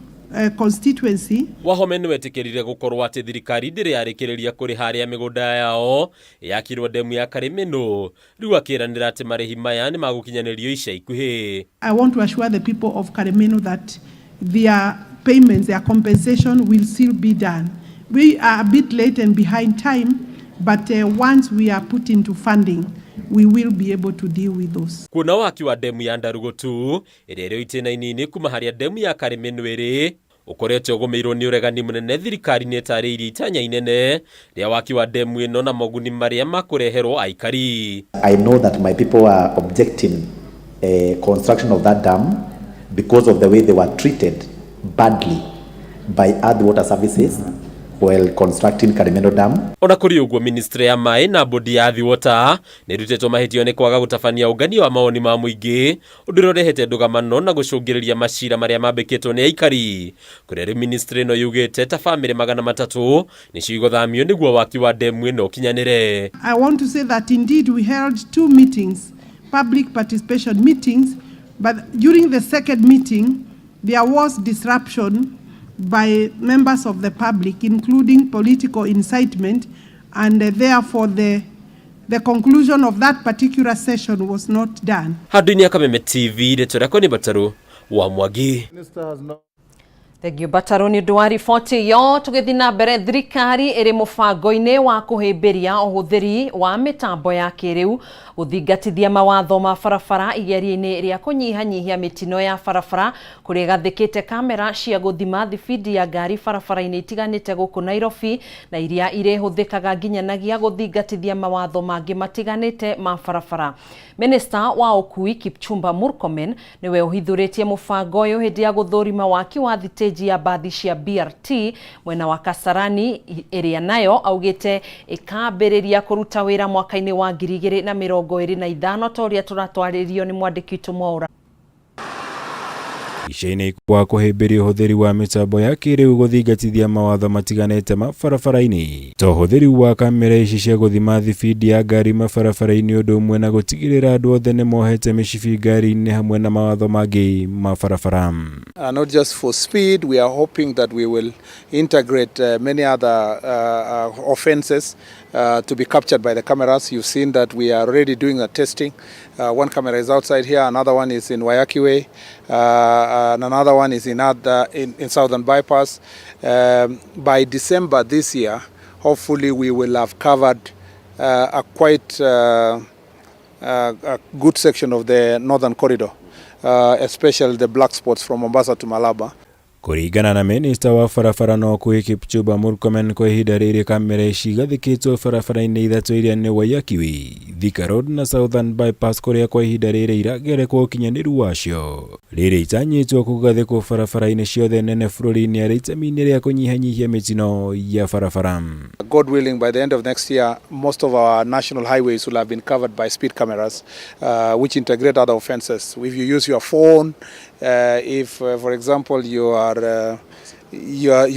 constituency. Wahome nĩ wetĩkĩrire gũkorwo atĩ thirikari ndĩrĩ yarĩkĩrĩria kũrĩha arĩa mĩgũnda yao yakirwo ndemu ya Karĩmĩnũ. Rĩu akĩranĩra atĩ marĩhi maya nĩ magũkinyanĩrio ica ikuhĩ. I want to assure the people of Karemeno that their payments, their compensation will still be done. We are a bit late and behind time, but once we are put into funding, we will be able to deal with those. Kuona waki wa ndemu ya Ndarugutu ĩrĩa ĩrĩ itĩna-inĩ kuma harĩa ndemu ya Karĩmĩnũ ĩrĩ ũkoretwo ũgũmĩirwo nĩ ũregani mũnene, thirikari nĩ ĩtarĩirie itanya inene rĩa waki wa ndemu ĩno na moguni marĩa makũreherwo aikari. I know that my people are objecting construction of that dam because of the way they were treated badly by Earth Water Services while constructing Karimeno Dam. Ona kũrĩ ũguo, ministry ya maĩ na bodi ya Athi Water nĩ ĩrutĩtwo mahĩtio nĩ kwaga gũtabania ũngania wa mawoni ma mũingĩ, ũndũ ũrĩa ũrehete ndũgamano na gũcũngĩrĩria macira marĩa mambĩkĩtwo nĩ aikari, kũrĩa rĩu ministry ĩno yugĩte ta bamĩrĩ 300 nĩcio igũthamio nĩguo waki wa ndemu ĩno ũkinyanĩre. I want to say that indeed we held two meetings, public participation meetings, but during the second meeting, there was disruption by members of the public, including political incitement, and therefore the conclusion of that particular session was not done. Handũ-inĩ ya Kameme TV, rĩtwa rĩakwa nĩ Bataru wa Mwangi. Thengio Mbataro nĩ ũndũ wa riboti ĩyo. Tũgĩthiĩ na mbere, thirikari ĩrĩ mũbango-inĩ wa kũhĩmbĩria ũhũthĩri wa mĩtambo ya kĩrĩu gũthingatithia mawatho ma barabara igeria-inĩ rĩa kũnyihanyihia mĩtino ya barabara, kũrĩa ĩgathĩkĩte kamera cia gũthima thibindi ya ngari barabara-inĩ itiganĩte gũkũ Nairobi, na iria irĩhũthĩkaga nginyanagia gũthingatithia mawatho mangĩ matiganĩte ma barabara. Minista wa ũkui Kipchumba Murkomen nĩwe ũhithũrĩtie mũbango ũyũ hĩndĩ ya gũthũrima waki wa thitĩnji ya mbathi cia BRT mwena wa Kasarani, ĩrĩa nayo augĩte ĩkambĩrĩria kũruta wĩra mwaka-inĩ wa 2025, ta ũrĩa tũratwarĩrio nĩ mwandĩki witũ Mwaura. Ica-inĩ wa kũhĩmbĩria ũhũthĩri wa mĩtambo ya kĩrĩu gũthingatithia mawatho matiganĩte ma barabara-inĩ, ta ũhũthĩri wa kamera ici cia gũthima thibindi ya ngari mabarabara-inĩ, ũndũ ũmwe na gũtigĩrĩra andũ othe nĩ mohete mĩcibi ngari-inĩ hamwe na mawatho mangĩ ma barabara. Not just for speed, we are hoping that we will integrate many other offenses to be captured by the cameras. You've seen that we are already doing the testing. One camera is outside here, another one is in Waiyaki Way, and another one is in Southern Bypass. By December this year, hopefully we will have covered a quite a good section of the Northern Corridor, especially the black spots from Mombasa to Malaba. Kũringana na minista wa barabara na ũkui Kipchumba Murkomen, kwa ihinda rĩrĩ kamera ici igathĩkĩtwo barabara-inĩ ithatũ iria nĩ Waiyaki Way, Thika Road na Southern Bypass, kũrĩa kwa ihinda rĩrĩ iragerekwo ũkinyanĩru wacio. Rĩrĩ itanyĩtwo kũgathĩkwo barabara-inĩ ciothe nene bũrũri-inĩ arĩ itemi-inĩ rĩa kũnyihanyihia mĩtino ya barabara. God willing, by the end of next year, most of our national highways will have been covered by speed cameras, which integrate other offenses. If you use your phone, if, for example, you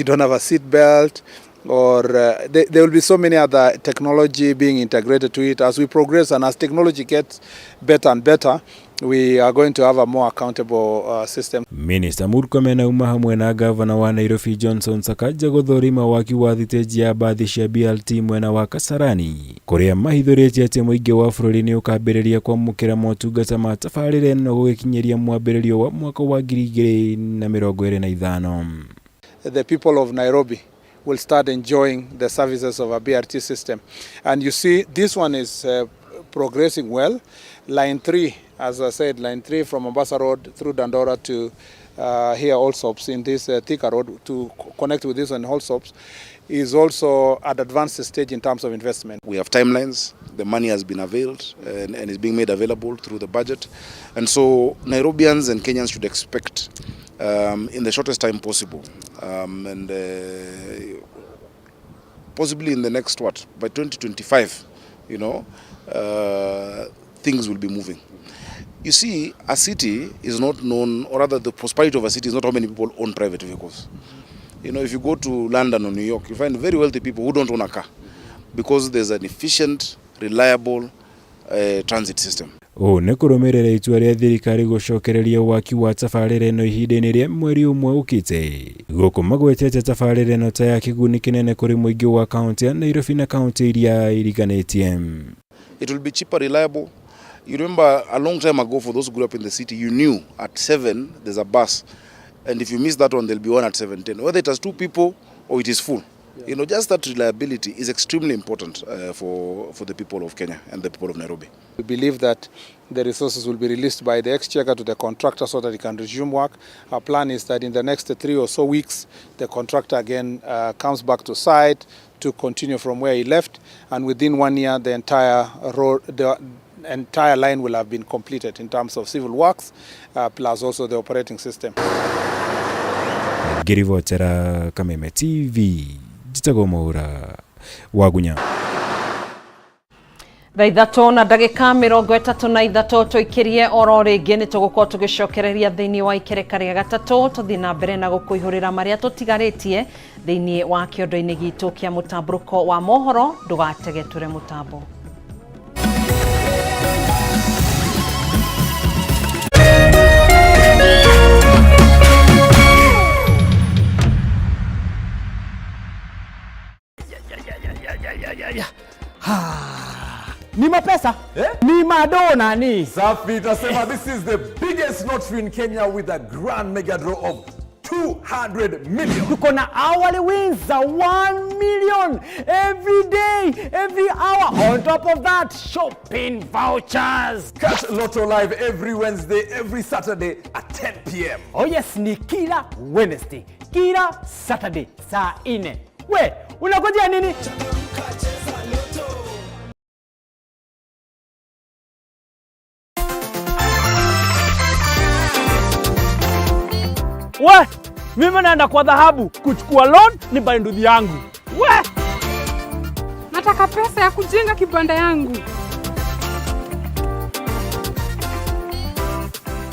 don't have a seat belt, or there will be so many other technology being integrated to it. As we progress and as technology gets better and better, we are going to have a more accountable system. Minista Murkomen auma hamwe na gavana wa Nairobi Johnson Sakaja gũthũrima waki wa thitĩnji ya mbathi cia BRT mwena wa Kasarani, kũrĩa mahithũrĩtie atĩ mũingĩ wa bũrũri nĩ ũkambĩrĩria kwamũkĩra motungata ma tabarĩra ĩno gũgĩkinyĩria mwambĩrĩrio wa mwaka wa 2025. The people of Nairobi will start enjoying the services of a BRT system. And you see, this one is progressing well. Line 3, as I said, line 3 from Mombasa Road through Dandora to here Allsops in this Thika Road to connect with this one Allsops is also at advanced stage in terms of investment. We have timelines, the money has been availed and is being made available through the budget. And so Nairobians and Kenyans should expect in the shortest time possible, and possibly in the next, what, by 2025, things will be moving. You see, a city is not known, or rather the prosperity of a city is not how many people own private vehicles. If you go to London or New York, you find very wealthy people who don't own a car because there's an efficient, reliable transit system. Ũũ nĩ kũrũmĩrĩra itua rĩa thirikari gũcokereria waki wa tabarĩra ĩno ihinda-inĩ rĩa mweri ũmwe ũkĩte, gũkũ magwetete tabarĩra ĩno ta ya kĩguni kĩnene kũrĩ mũingĩ wa kaunti ya Nairobi na kaunti iria iriganĩtie. It will be cheaper, reliable. You remember a long time ago, for those who grew up in the city, you knew at 7 there's a bus, and if you miss that one, there'll be one at 7:10. Whether it has 2 people or it is full. Just that reliability is extremely important for the people of Kenya and the people of Nairobi. We believe that the resources will be released by the exchequer to the contractor so that he can resume work. Our plan is that in the next 3 or so weeks, the contractor again comes back to site to continue from where he left, and within 1 year, the entire road, the entire line will have been completed in terms of civil works, plus also the operating system. Ngĩribotera Kameme TV, njĩtagwo Mwaura Wagunya. Thaa 3:33 tũikĩrie oro rĩngĩ nĩ tũgũkorwo tũgĩcokereria thĩinĩ wa ikereka rĩa gatatũ, tũthiĩ na mbere na gũkũihũrĩra marĩa tũtigarĩtie thĩinĩ wa kĩondo-inĩ gitũ kĩa mũtambũrũko wa mohoro. Ndũgatege tũre mũtambo. Ni mapesa, eh? Ni madona ni safi. Tunasema this is the biggest lottery in Kenya with a grand mega draw of 200 million. Tuko na hourly wins za 1 million every day, every hour. On top of that, shopping vouchers. Catch Lotto Live every Wednesday, every Saturday at 10 p.m. Oh yes, ni kila Wednesday, kila Saturday saa 4. We, unangojea nini? We, mimi naenda kwa dhahabu kuchukua loan ni buy nduthi yangu. We, nataka pesa ya kujenga kibanda yangu.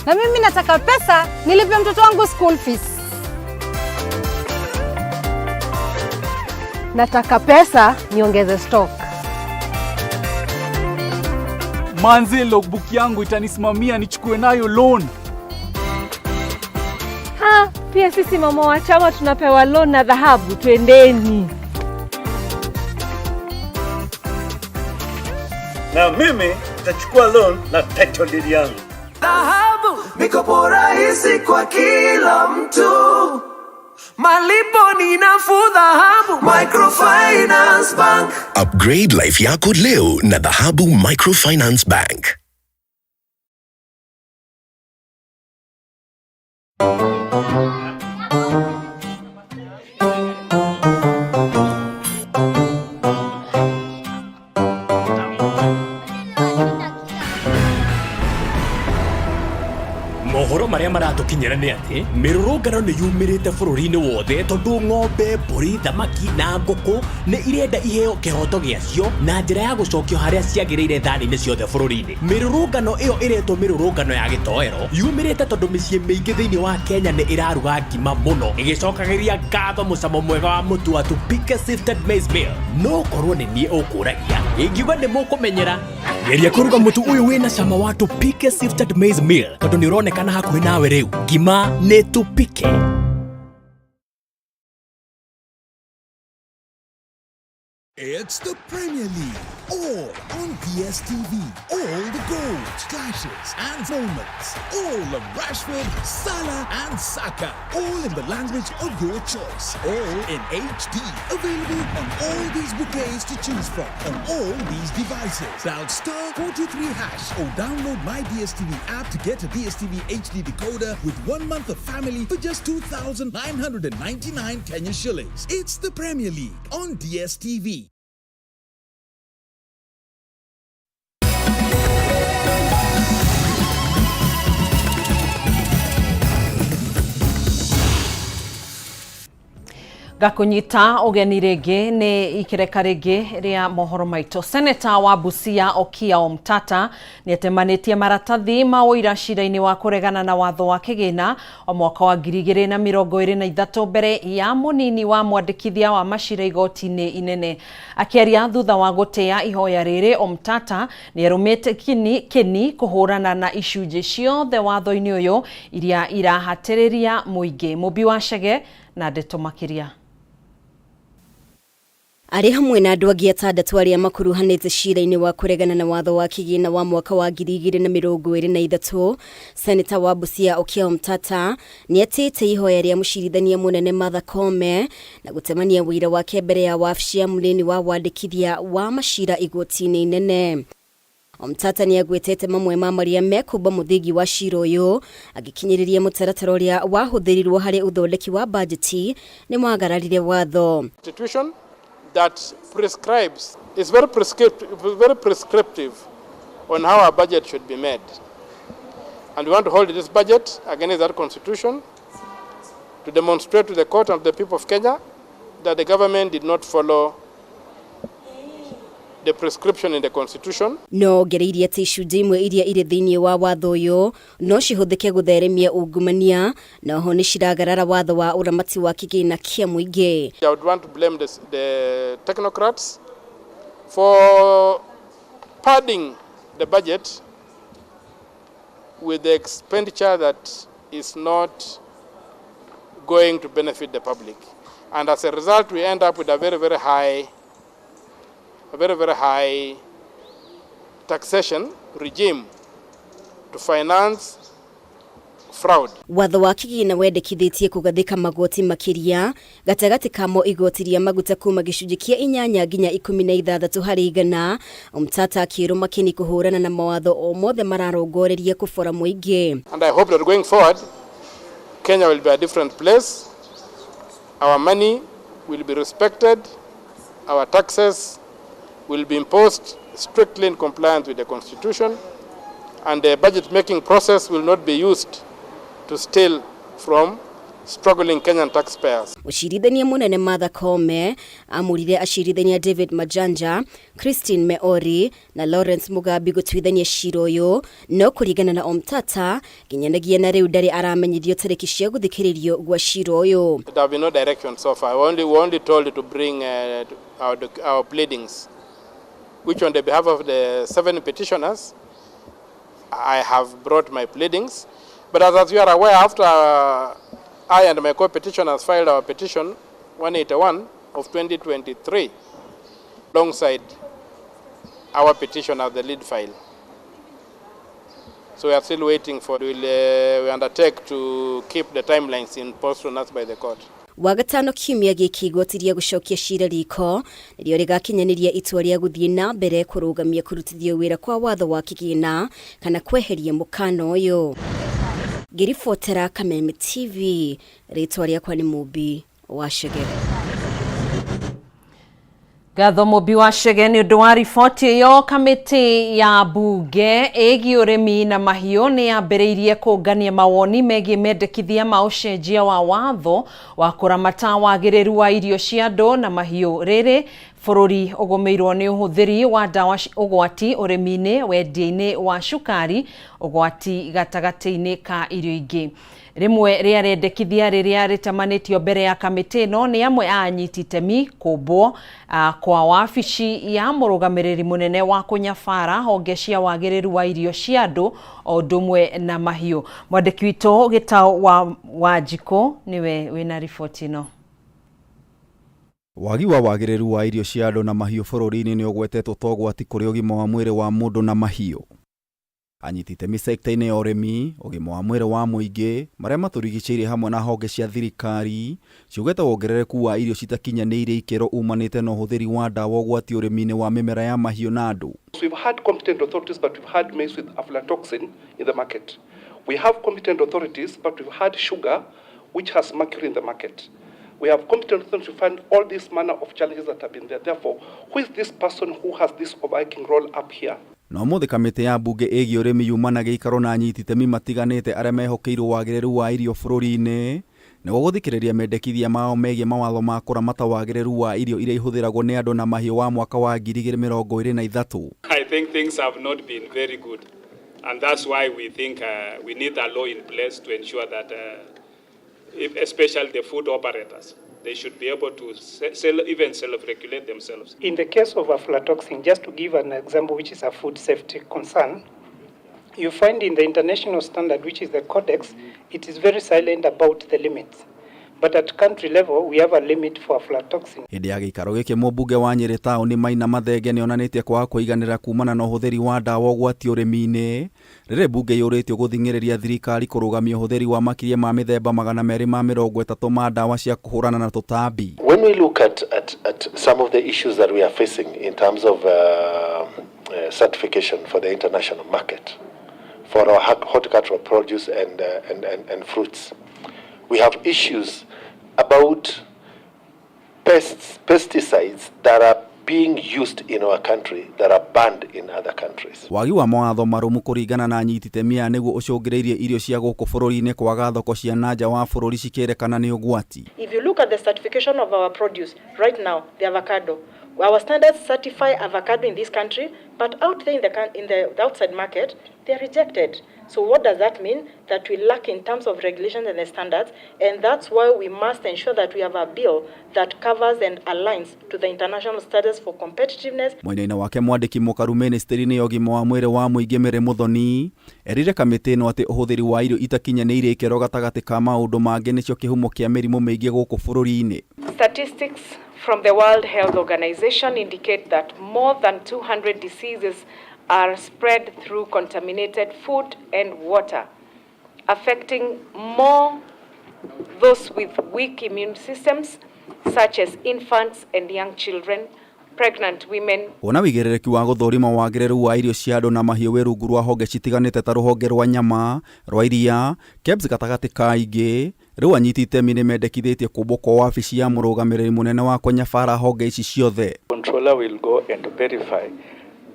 Na mimi nataka pesa nilipe mtoto wangu school fees. Nataka pesa niongeze stock. Manze, logbook yangu itanisimamia nichukue nayo loan. Ha, pia sisi mama wa chama tunapewa loan na dhahabu, twendeni. Na mimi nitachukua loan na title deed yangu. Dhahabu, mikopo rahisi kwa kila mtu. Malipo ni nafuu. Dhahabu Microfinance Bank. Upgrade life yako leo na Dhahabu Microfinance Bank. Mohoro maria maratukinyira ni ati mirurungano ni yumirite bururi-ini wothe tondu ng'ombe, mburi, thamaki na ngũkũ nĩ irenda iheo kĩhoto gĩacio na njĩra ya gũcokio harĩa ciagĩrĩire thani-inĩ ciothe bũrũri-inĩ. Mĩrũrũngano ĩyo ĩretwo mĩrũrũngano ya gĩtoero yumĩrĩte tondũ mĩciĩ mĩingĩ thĩinĩ wa Kenya nĩ ĩraruga ngima mũno ĩgĩcokagĩria ngatho mũcamo mwega wa mũtu wa Tupike Sifted Maize Meal. No korwo nĩ niĩ ũkũragia ingiuga nĩ mũkũmenyera. Geria kũruga mũtu ũyũ wĩna cama wa Tupike Sifted Maize Meal tondũ nĩ ũronekana hakuhĩ nawe rĩu. Ngima nĩ Tupike. It's the Premier League, all on DSTV. All the goals, clashes, and moments. All of Rashford, Salah, and Saka. All in the language of your choice. All in HD. Available on all these bouquets to choose from. On all these devices. Dial *423# or download my DSTV app to get a DSTV HD decoder with 1 month of family for just 2,999 Kenya shillings. It's the Premier League on DSTV. Gakunyita ugeni rĩngĩ nĩ ikereka rĩngĩ rĩa mohoro maitũ. Seneta wa Busia Okiya Omtata nĩatemanĩtie maratathi ma ũira cira-inĩ wa kũregana na watho wa kĩgĩna wa mwaka wa 2023 mbere ya mũnini wa mwandĩkithia wa macira igoti-inĩ inene. Akĩaria thutha wa gũtĩa ihoya rĩrĩ, Omtata nĩarũmĩte kĩni kũhũrana na icunjĩ ciothe watho-inĩ ũyũ iria irahatĩrĩria mũingĩ. Mũmbi wa Chege na ndeto makĩria. Arĩ hamwe na andũ angĩ atandatũ arĩa makuruhanĩte cira-inĩ wa kũregana na watho wa kĩgĩna wa mwaka wa 2023, Seneta wa Busia Okiya Omtata nĩatĩte ihoya rĩa mũcirithania mũnene Martha Koome na gũtemania wũira wake mbere ya wabici ya mũnini wa wandĩkithia wa macira igoti-inĩ inene. Omtata nĩagwetete mamwe ma marĩa mekũmba mũthingi wa cira ũyũ agĩkinyĩrĩria mũtaratara ũrĩa wahũthĩrirwo harĩ ũthondeki wa bajeti nĩ wagararire watho. Institution that prescribes is very prescriptive on how our budget should be made, and we want to hold this budget against that constitution to demonstrate to the court and the people of Kenya that the government did not follow the prescription in the constitution. No ongereirie atĩ icunjĩ imwe iria irĩ thĩinĩ wa watho ũyũ no cihũthĩke gũtheremia ungumania na oho nĩ ciragarara watho wa ũramati wa kĩgĩna kĩa mũingĩ. I would want to blame the technocrats for padding the budget with the expenditure that is not going to benefit the public, and as a result we end up with a very, very high taxation regime to finance fraud. Watho wa kĩgĩna wendekithĩtie kũgathĩka magoti makĩria gatagatĩ kamo igoti rĩa maguta kuma gĩcunjĩ kĩa 8 nginya 16 harĩ igana. Omtata akĩrwo makĩni kũhũrana na mawatho o mothe mararongoreria kũbora mũingĩ. And I hope that going forward, Kenya will be a different place. Our money will be respected. Our taxes will be imposed strictly in compliance with the Constitution, and the budget-making process will not be used to steal from struggling Kenyan taxpayers. Mũcirithania mũnene Martha Koome amũrire acirithania David Majanja, Christine Meori na Lawrence Mugambi gũtuithania cira ũyũ, no kũringana na Omtata nginyanagia na rĩu ndarĩ aramenyithio tarĩki cia gũthikĩrĩrio gwa cira ũyũ. There have been no direction so far. We were only told to bring our pleadings, which on the behalf of the 7 petitioners, I have brought my pleadings. But as you are aware, after I and my co-petitioners filed our petition 181 of 2023, alongside our petition as the lead file. So we are still waiting for, we undertake to keep the timelines imposed on us by the court. Wagatano kiumia gĩkĩ igoti rĩa gũcokia cira riko nĩrĩo rĩgakinyanĩria itua rĩa gũthiĩ na mbere kũrũgamia kũrutithio wĩra kwa watho wa kĩgĩna kana kweheria mũkana ũyũ. Ngĩribotera Kameme TV, rĩtwa rĩakwa nĩ Mũmbi wa Chege. Ngatho Mũmbi wa Chege nĩ ũndũ wa riboti ĩyo. Kamĩtĩ ya mbunge ĩgiĩ ũrĩmi na mahiũ nĩ yambĩrĩirie kũngania mawoni megiĩ mendekithia ma ũcenjia wa watho wa kũramata wagĩrĩru wa irio cia andũ na mahiũ. Rĩrĩ bũrũri ũgũmĩirwo nĩ ũhũthĩri wa ndawa ũgwati ũrĩmi-inĩ, wendia-inĩ wa cukari, ũgwati gatagatĩ-inĩ ka irio ingĩ. Rĩmwe rĩa rendekithia rĩrĩa rĩtamanĩtio mbere ya kamĩtĩ ĩno nĩ amwe a anyiti itemi kũmbwo kwa wabici ya mũrũgamĩrĩri mũnene wa kũnyabara honge cia wagĩrĩru wa irio cia andũ o ũndũ ũmwe na mahiũ. Mwandĩki witũ Gĩtaũ wa Wanjikũ nĩwe wĩna riboti ĩno. Wagi wa wagĩrĩru wa irio cia andũ na mahiũ bũrũri-inĩ nĩ ũgwetetwo ta ũgwati kũrĩ ũgima wa mwĩrĩ wa mũndũ na mahiũ. Anyiti itemi sekta-inĩ ya ũrĩmi, ũgima wa mwĩrĩ wa mũingĩ, marĩa matũrigicĩirie hamwe na honge cia thirikari ciugĩte wongerereku wa irio citakinyanĩirie ikĩro umanĩte na ũhũthĩri wa ndawa ũgwati ũrĩmi-inĩ wa mĩmera ya mahiũ na andũ. We've had competent authorities, but we've had maize with aflatoxin in the market. We have competent authorities, but we've had sugar which has mercury in the market. We have competent authorities to find all these manner of challenges that have been there. Therefore, who is this person who has this overarching role up here? Na ũmũthĩ kamĩtĩ ya mbunge ĩgiĩ ũrĩmi yuma na gĩikaro na anyiti itemi matiganĩte arĩa mehokeirwo wagĩrĩru wa irio bũrũri-inĩ nĩguo gũthikĩrĩria mendekithia mao megiĩ mawatho ma kũramata wagĩrĩru wa irio iria ihũthĩragwo nĩ andũ na mahiũ wa mwaka wa 2023. I think things have not been very good, and that's why we think we need a law in place to ensure that if especially the food operators, they should be able to even self-regulate themselves. In the case of aflatoxin, just to give an example, which is a food safety concern, you find in the international standard, which is the Codex, it is very silent about the limits. But at country level, we have a limit for aflatoxin. Hĩndĩ ya gĩikaro gĩkĩ mũmbunge wa Nyĩrĩ taũni Maina Mathenge nĩonanĩtie kwaga kũiganĩra kumana na ũhũthĩri wa ndawa ũgwati ũrĩmi-inĩ rĩrĩ mbunge yũrĩtio gũthing'ĩrĩria thirikari kũrũgamia ũhũthĩri wa makĩria ma mĩthemba 230 ma ndawa cia kũhũrana na tũtambi. When we look at some of the issues that we are facing in terms of certification for the international market for our horticultural produce and fruits, we have issues about pesticides that are being used in our country that are banned in other countries. Wagi wa mawatho marũmu kũringana na anyiti itemi aya nĩguo ũcũngĩrĩirie irio cia gũkũ bũrũri-inĩ kwaga thoko cia nanja wa bũrũri cikĩrekana nĩ ũgwati. If you look at the certification of our produce right now, the avocado, our standards certify avocado in this country, but out there in the outside market, they are rejected. So what does that mean? That we lack in terms of regulations and the standards, and that's why we must ensure that we have a bill that covers and aligns to the international standards for competitiveness. Mwena-inĩ wake mwandĩki mũkaru ministry-inĩ ya ũgima wa mwĩrĩ wa mũingĩ Mary Muthoni erire kamĩtĩ ĩno atĩ ũhũthĩri wa irio itakinyanĩirie ikĩro gatagatĩ ka maũndũ mangĩ nĩcio kĩhumo kĩa mĩrimũ mĩingĩ gũkũ bũrũri-inĩ. Statistics from the World Health Organization indicate that more than 200 diseases are spread through contaminated food and water. affecting more those with weak immune systems, such as infants and young children, pregnant women. Kuona wĩigĩrĩrĩki wa gũthũrima wagĩrĩru wa irio cia andũ na mahiũ wĩ rungu rwa honge citiganĩte ta rũhonge rwa nyama, rwa iria, KEBS gatagatĩ ka ingĩ, rĩu anyiti itemi nĩmendekithĩtie kũmbwo kwa wabici ya mũrũgamĩrĩri mũnene wa kũnyabara honge ici ciothe. Controller will go and verify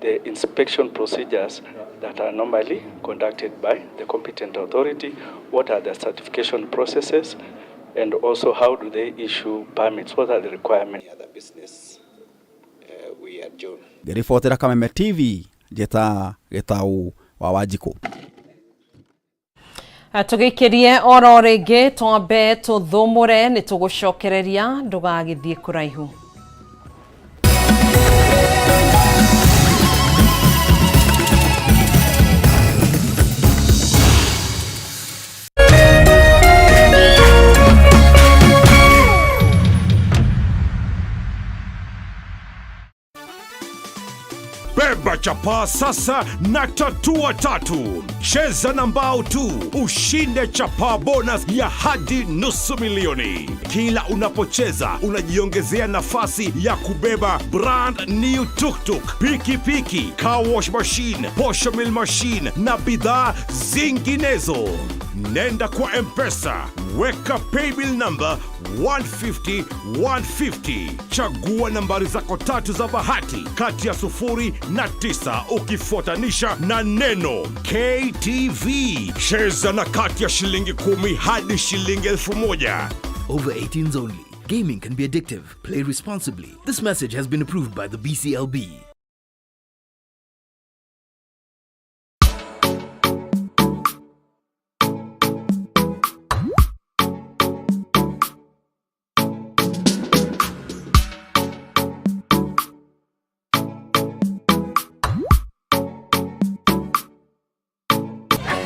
the inspection procedures that are normally conducted by the competent authority, what are the certification processes, and also how do they issue permits, what are the requirements. Ngĩribotera Kameme TV, njĩta Gĩtaũ wa Wanjikũ. Tũgĩikĩrie oro rĩngĩ twambe tũthũmũre nĩ tũgũcokereria ndũgagĩthiĩ kũraihu. Beba chapaa sasa na tatua tatu. Cheza na mbao tu ushinde chapaa bonus ya hadi nusu milioni. Kila unapocheza unajiongezea nafasi ya kubeba brand new tuktuk, pikipiki, car wash machine, posho mill machine na bidhaa zinginezo. Nenda kwa M-Pesa, weka paybill number 150 150, chagua nambari zako tatu za bahati kati ya 0 na 9 ukifuatanisha na neno KTV. Cheza na kati ya shilingi 10 hadi shilingi 1000. Over 18s only. Gaming can be addictive. Play responsibly. This message has been approved by the BCLB.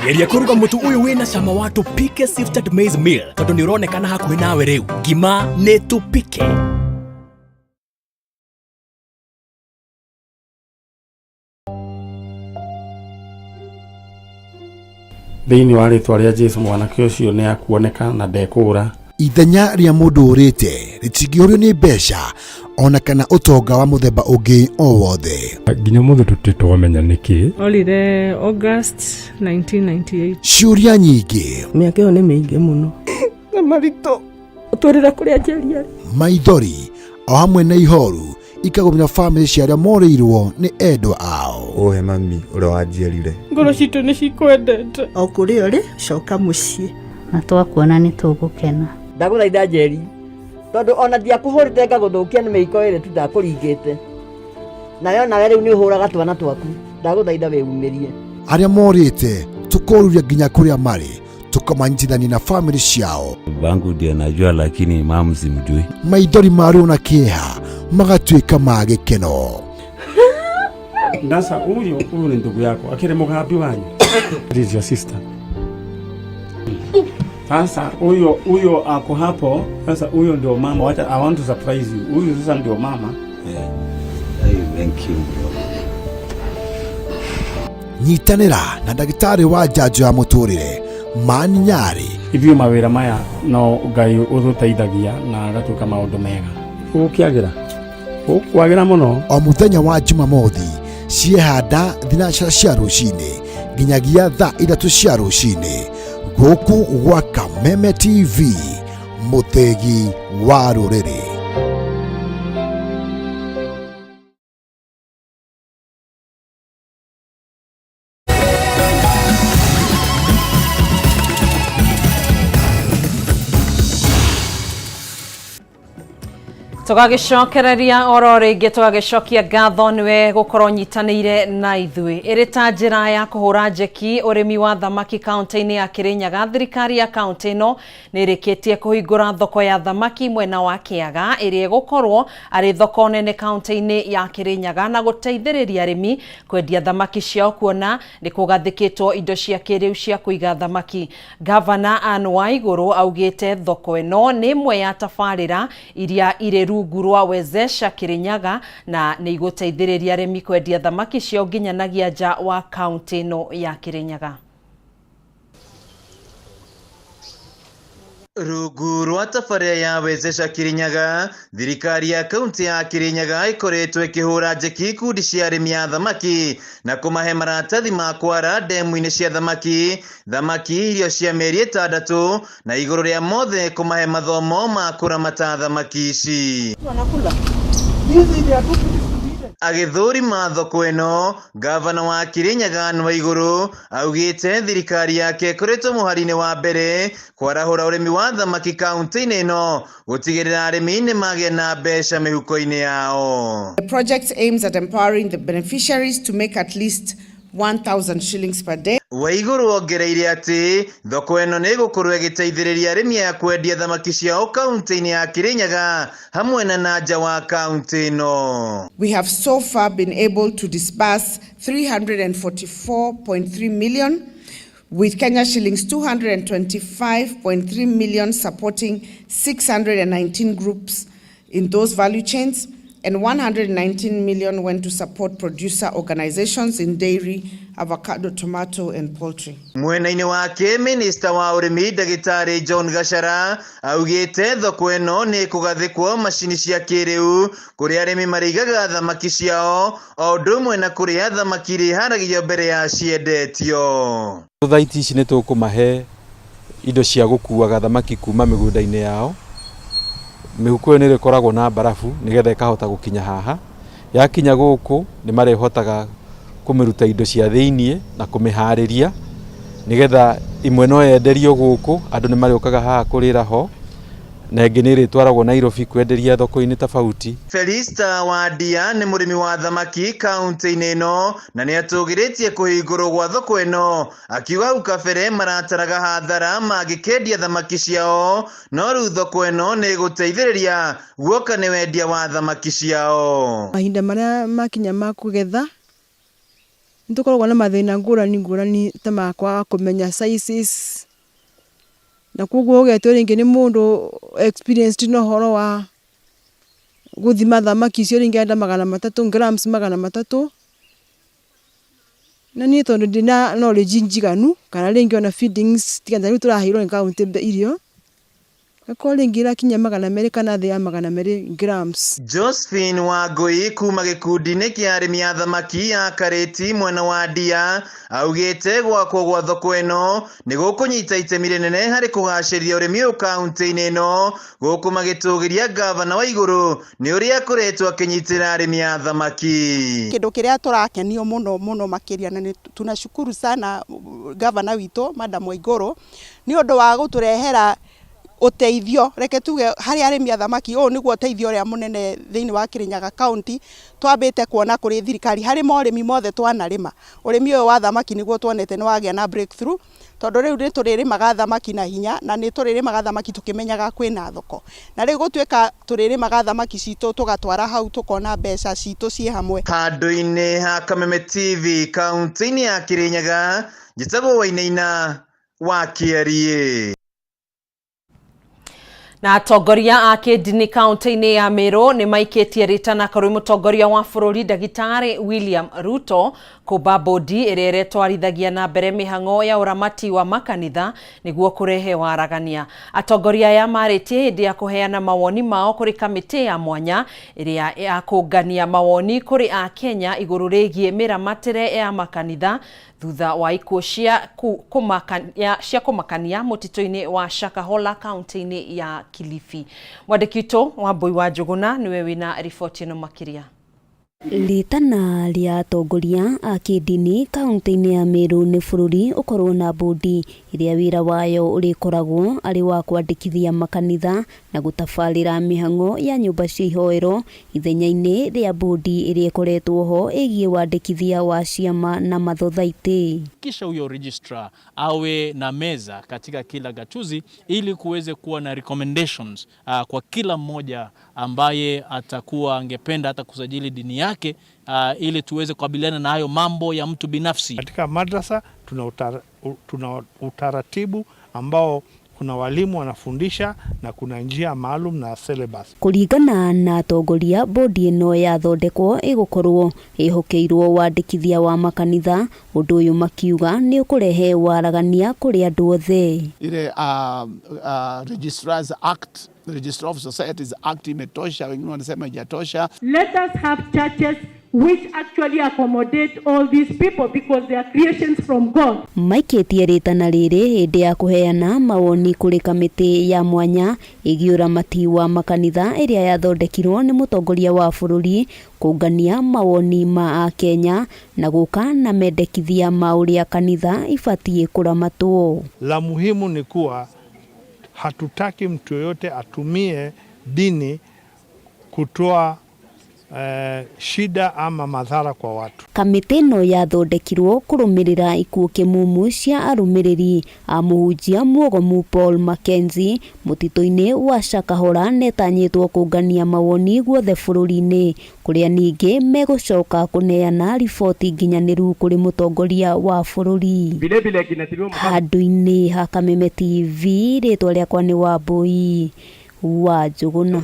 Geria kũruga mũtu ũyũ wĩna cama wa tũpike sifted maize meal tondũ nĩ ũronekana hakuhĩ nawe rĩu. Ngima nĩ tũpike. Thĩinĩ wa rĩtwa rĩa Jesu mwanake ũcio nĩ akuoneka na ndekũũra. Ithenya rĩa mũndũ ũrĩte rĩtingĩũrio nĩ mbeca ona kana ũtonga wa mũthemba ũngĩ o wothe. Nginya mũthĩ tũtirĩ twamenya nĩkĩ. Orire August 1998. Ciũria nyingĩ, Mĩaka ĩyo nĩ mĩingĩ mũno. Na maritũ ũtwĩrĩra kũrĩa Njeri arĩ. Maithori o hamwe na ihoru ikagũmĩra bamĩrĩ cia arĩa morĩirwo nĩ endwa ao. Ũhe mami ũrĩa wanjiarire. Ngoro citũ nĩ cikwendete. O kũrĩa ũrĩ, coka mũciĩ. Na twakuona nĩ tũgũkena. Ndagũthaitha Njeri, tondũ ona ndiakũhũrĩte ngagũthũkia nĩ mĩiko ĩrĩ tu ndakũringĩte. Nawe onawe rĩu nĩ ũhũraga twana twaku, ndagũthaitha wĩumĩrie. Arĩa morĩte tũkoruria nginya kũrĩa marĩ tũkamanyitithania na bamĩrĩ ciao. Bangu ndiye najua, lakini mamu simjui. Maithori ma ruo na kĩeha magatuĩka ma gĩkeno. Ndasa huyu huyu ni ndugu yako akiri mugambi wanyu. It is your sister. Sasa huyo huyo ako hapo. Sasa huyo ndio mama. Wacha, I want to surprise you. Huyu sasa ndio mama. Yeah. Hey, thank you bro. Nyitanĩra na ndagĩtarĩ wa njanjo ya mũtũrĩre Mani Nyarĩ. Ithuĩ mawĩra maya no Ngai ũtũteithagia na agatuĩka maũndũ mega. Gũkĩagĩra gũkwagĩra mũno. O mũthenya wa Jumamothi ciehanda thinacara cia rũcinĩ nginyagia thaa 3 cia rũcinĩ gũkũ gwa Kameme TV, mũthĩgi wa rũrĩrĩ. Tũgagĩcokereria oro rĩngĩ tũgagĩcokia ngatho nĩwe gũkorwo nyitanĩire na ithuĩ ĩrĩ ta njĩra ya kũhũra njeki ũrĩmi wa thamaki kaunti-inĩ ya Kĩrĩnyaga. Thirikari ya kaunti ĩno nĩ ĩrĩkĩtie kũhingũra thoko ya thamaki mwena wa Kĩaga ĩrĩa ĩgũkorwo arĩ thoko nene kaunti-inĩ ya Kĩrĩnyaga na gũteithĩrĩria arĩmi kwendia thamaki ciao kuona nĩ kũgathĩkĩtwo indo cia kĩrĩu cia kũiga thamaki. Gavana Anne Waigũrũ augĩte thoko ĩno nĩ ĩmwe ya tabarĩra iria irĩ rungu rwa Wezesha Kĩrĩnyaga na nĩ igũteithĩrĩria arĩmi kwendia thamaki ciao nginyanagia nja wa kaunti ĩno ya Kĩrĩnyaga. Rungu rwa tabarĩra ya Wezesha Kirinyaga, thirikari ya kaunti ya Kirinyaga ĩkoretwo ĩkĩhũra njeki ikundi cia arĩmi a thamaki na kũmahe maratathi ma kwara ndemu-inĩ cia thamaki, thamaki irio cia mĩeri 6 na igũrũ rĩa mothe kũmahe mathomo ma kũramata thamaki ici. Agĩthũrima thoko ĩno, gavana wa Kirinyaga Anne Waigũrũ augĩte thirikari yake ĩkoretwo mũhari-inĩ wa mbere kwarahũra ũrĩmi wa thamaki kaunti-inĩ ĩno gũtigĩrĩra arĩmi nĩ magĩa na mbeca mĩhuko-inĩ yao. The project aims at empowering the beneficiaries to make at least 1,000 shillings per day. Waigũrũ ongereire atĩ thoko ĩno nĩ ĩgũkorwo ĩgĩteithĩrĩria arĩmi aya kwendia thamaki ciao kaunti-inĩ ya Kirinyaga hamwe na nanja wa kaunti ĩno. We have so far been able to disburse 344.3 million, with Kenya shillings 225.3 million supporting 619 groups in those value chains, and 119 million went to support producer organizations in dairy, avocado, tomato, and poultry. Mwena-inĩ wake minista wa ũrĩmi ndagĩtarĩ John Gachara augĩte thoko ĩno nĩ ĩkũgathĩkwo macini cia kĩrĩu kũrĩa arĩmi marĩigaga thamaki ciao o ũndũ ũmwe na kũrĩa thamaki irĩharagĩrio mbere ya ciendetio. Thothaiti ici nĩ tũkũmahe indo cia gũkuaga thamaki kuma mĩgũnda-inĩ yao. Mĩhuko ĩyo nĩ ĩrĩkoragwo na mbarabu nĩgetha ĩkahota gũkinya haha. Yakinya gũkũ nĩ marĩhotaga kũmĩruta indo cia thĩiniĩ na kũmĩharĩria nĩgetha imwe no yenderio gũkũ, andũ nĩ marĩũkaga haha kũrĩra ho, na ĩngĩ nĩ ĩrĩtwaragwo Nairobi kwenderia thoko-inĩ tofauti. Felista Wandia nĩ mũrĩmi wa thamaki kaunti-inĩ ĩno na nĩ atũgĩrĩtie kũhingũrwo gwa thoko ĩno, akiuga hau kabere marataraga hathara mangĩkendia thamaki ciao, no rĩu thoko ĩno nĩ ĩgũteithĩrĩria guoka nĩ wendia wa thamaki ciao. Mahinda marĩa makinya ma kũgetha nĩ tũkoragwo na mathĩna ngũrani ngũrani ta ma kwaga kũmenya sizes, na koguo ũgetwo rĩngĩ nĩ mũndũ experienced na ũhoro wa gũthima thamaki icio, rĩngĩ arenda 300 grams 300, na niĩ tondũ ndina knowledge njiganu kana rĩngĩ ona feedings tiga ta rĩu tũraheirwo nĩ kaunti irio, gakorwo rĩngĩ ĩrakinya 200 kana thĩ ya 200 grams. Josephine Wangui kuma gĩkundi-inĩ kĩa arĩmi a thamaki ya Karĩti mwena wa Ndia augĩte gwakwo gwa thoko ĩno nĩ gũkũnyita itemi rĩnene harĩ kũgacĩria ũrĩmi ũyũ kaunti-inĩ ĩno, gũkũ magĩtũgĩria gavana Waigũrũ nĩ ũrĩa akoretwo akĩnyitĩrĩra arĩmi a thamaki. Kĩndũ kĩrĩa tũrakenio mũno mũno makĩria na nĩ tunashukuru sana gavana witũ Madam Waigũrũ nĩ ũndũ wa gũtũrehera ũteithio, reke tuge harĩ arĩmi a thamaki ũyũ nĩguo ũteithio ũrĩa mũnene thĩinĩ wa Kirinyaga County twambĩte kuona kũrĩ thirikari harĩ morĩmi mothe twanarĩma. Ũrĩmi ũyũ wa thamaki nĩguo tuonete nĩ wagĩa na breakthrough, tondũ rĩu nĩ tũrĩrĩmaga thamaki na hinya na nĩ tũrĩrĩmaga thamaki tũkĩmenyaga kwĩna thoko, na rĩu gũtuĩka tũrĩrĩmaga thamaki citũ tũgatwara hau tũkona mbeca citũ ciĩ hamwe. Handũ-inĩ ha Kameme TV kaunti-inĩ ya Kirinyaga, njĩtagwo Wainaina wa Kĩariĩ. Na atongoria a kĩndini kaunti-inĩ ya Meru nĩ maikĩtie rĩtana kũrĩ mũtongoria wa bũrũri ndagĩtarĩ William Ruto kũmba bodi ĩrĩa ĩretwarithagia na mbere mĩhang'o ya ũramati wa makanitha nĩguo kũrehe waragania. Atongoria aya marĩtie hĩndĩ ya kũheana mawoni mao kũrĩ kamĩtĩ ya mwanya ĩrĩa ya kũngania mawoni kũrĩ Akenya igũrũ rĩgiĩ mĩramatĩre ya makanitha thutha wa ikuũ cia kũmakania mũtitũ-inĩ wa Shakahola kaunti-inĩ ya Kilifi. Mwandĩki witũ Wambui wa Njũgũna nĩwe wĩna riboti ĩno makĩria. Rĩtana rĩa atongoria a kĩndini kaunti-inĩ ya Meru nĩ bũrũri ũkorwo na bodi ĩrĩa wĩra wayo ũrĩkoragwo arĩ wa kwandĩkithia makanitha na gũtabarĩra mĩhang'o ya nyũmba cia ihoero ithenya-inĩ rĩa bodi ĩrĩa ĩkoretwo ho ĩgiĩ wandĩkithia wa ciama na mathothaitĩ. Kisha huyo registrar awe na meza katika kila gatuzi ili kuweze kuwa na recommendations kwa kila mmoja ambaye atakuwa angependa hata kusajili dini yake ili tuweze kukabiliana na hayo mambo ya mtu binafsi. Katika madrasa tuna utaratibu ambao Kuna walimu wanafundisha na kuna njia maalum na syllabus. Kũringana na atongoria, bodi ĩno yathondekwo ĩgũkorwo ĩhokeirwo wandĩkithia wa makanitha, ũndũ ũyũ makiuga nĩ ũkũrehe waragania kũrĩ andũ othe. Ile Registrars Act, Registrar of Societies Act imetosha, wengine wanasema haijatosha. Let us have churches which actually accommodate all these people because they are creations from God. Maikĩtie rĩtana rĩrĩ hĩndĩ ya kũheana mawoni kũrĩ kamĩtĩ ya mwanya ĩgiĩ ũramati wa makanitha ĩrĩa yathondekirwo nĩ mũtongoria wa bũrũri kũngania mawoni ma akenya na gũka na mendekithia ma ũrĩa kanitha ibatiĩ kũramatwo. La muhimu ni kuwa hatutaki mtu yoyote atumie dini kutoa shida ama madhara kwa watu. Kamĩtĩ ĩno yathondekirwo kũrũmĩrĩra ikuũ kĩmumu cia arũmĩrĩri a mũhunjia mwogomu Paul Mackenzie mũtitũ-inĩ wa Shakahola netanyĩtwo kũngania mawoni guothe bũrũri-inĩ kũrĩa ningĩ megũcoka kũneana riboti nginyanĩru kũrĩ mũtongoria wa bũrũri. Handũ-inĩ ha Kameme TV, rĩtwa rĩakwa nĩ Wambui wa Njũgũna.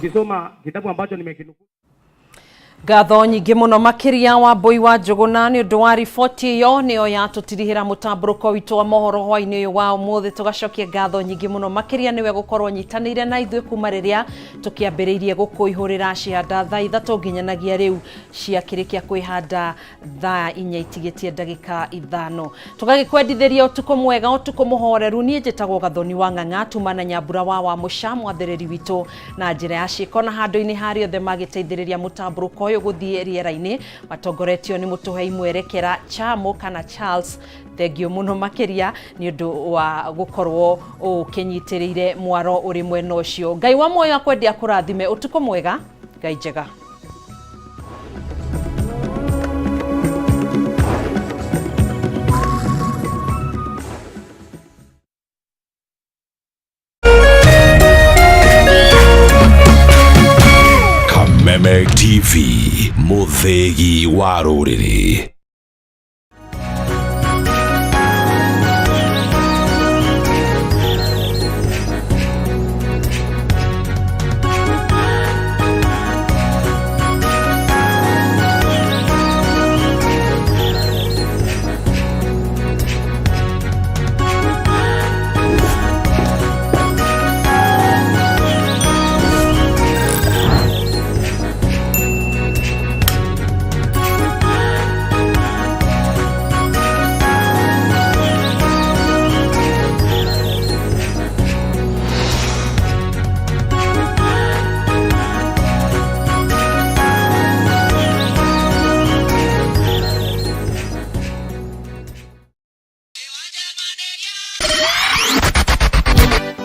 Ngatho nyingĩ mũno makĩria Wambui wa Njũgũna nĩ ũndũ wa riboti ĩyo nĩyo yatũtirihĩra mũtambũrũko witũ wa mohoro hwaĩ-inĩ ũyũ wa ũmũthĩ. Tũgacokia ngatho nyingĩ mũno makĩria nĩwe gũkorwo nyitanĩire na ithuĩ kuma rĩrĩa tũkĩambĩrĩirie gũkũihũrĩra cianda thaa ithatũ nginyanagia rĩu ciakĩrĩkia kwĩhanda thaa inya itigĩtie ndagĩka ithano. Tũgagĩkwendithĩria ũtukũ mwega, ũtukũ mũhoreru. Niĩ njĩtagwo Gathoni wa Ng'ang'a, tuma na Nyambura wa Mũca mwathĩrĩri witũ na njĩra ya ciĩko na handũ-inĩ harĩa othe magĩteithĩrĩria mũtambũrũko ũyũ gũthiĩ rĩera-inĩ matongoretio nĩ mũtũhei mwerekera Chamo kana Charles. Thengio mũno makĩria nĩ ũndũ wa gũkorwo ũkĩnyitĩrĩire mwaro ũrĩ mwena ũcio. Ngai wa muoyo akwendia akũrathime. Ũtukũ mwega, Ngai njega. Kameme TV, mũthĩgi wa rũrĩrĩ.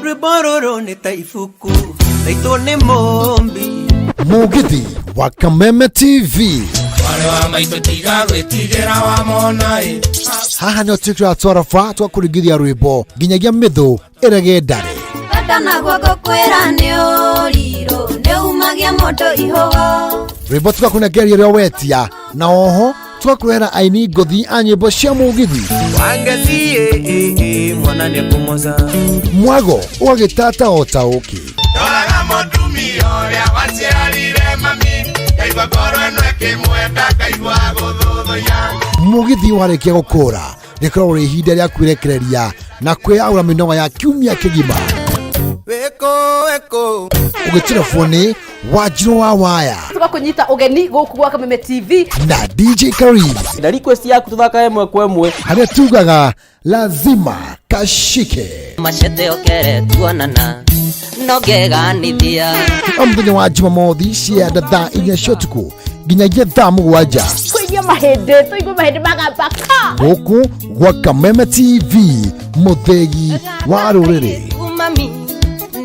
Rwĩmbo rũrũ nĩ ta ibuku raitwo nĩ mũmbi. Mũgithi wa Kameme TV. Mwarĩ wa maitũ tiga gwĩtigĩra wamona ĩ. Haha nĩho twĩkĩraga twaraba twakũringithia rwĩmbo nginyagia mĩthũ ĩrege ndare. Bata naguo ngũkwĩra nĩ ũrirũ nĩ umagia mũndũ ihũgo. Rwĩmbo tũgakũnengeria rĩo wetia na oho tũgakũrehera aini ngũthi a nyĩmbo cia mũgithi. Wangeci mwana nĩekũmoca. Mwago ũgagĩtata o ta ũkĩ. Ndoraga mũtumia ũrĩa waciarire mami, ngaigua ngoro ĩno ĩkĩmwenda, ngaigua gũthũthũya. Mũgithi warĩkia gũkũra rĩkoragwo rĩ ihinda rĩa kwĩrekereria na kwĩyaũra mĩnoga ya kiumia kĩgima. Wĩkũ wĩkũ. Ũgĩtirabwo nĩ Wanjirũ wa Waya. Tũgakũnyita ũgeni gũkũ gwa Kameme TV na DJ Karis. Na request yaku tũthakae ĩmwe kwa ĩmwe. Harĩa tugaga lazima kashike. Machete okere tuonana no ngeganithia. O mũthenya wa Jumamothi cianda thaa inya cia ũtukũ nginyagia thaa mũgwanja. Tũigue mahĩndĩ, tũigue mahĩndĩ magamba ka. Gũkũ gwa Kameme TV, mũthĩgi wa rũrĩrĩ. Mami.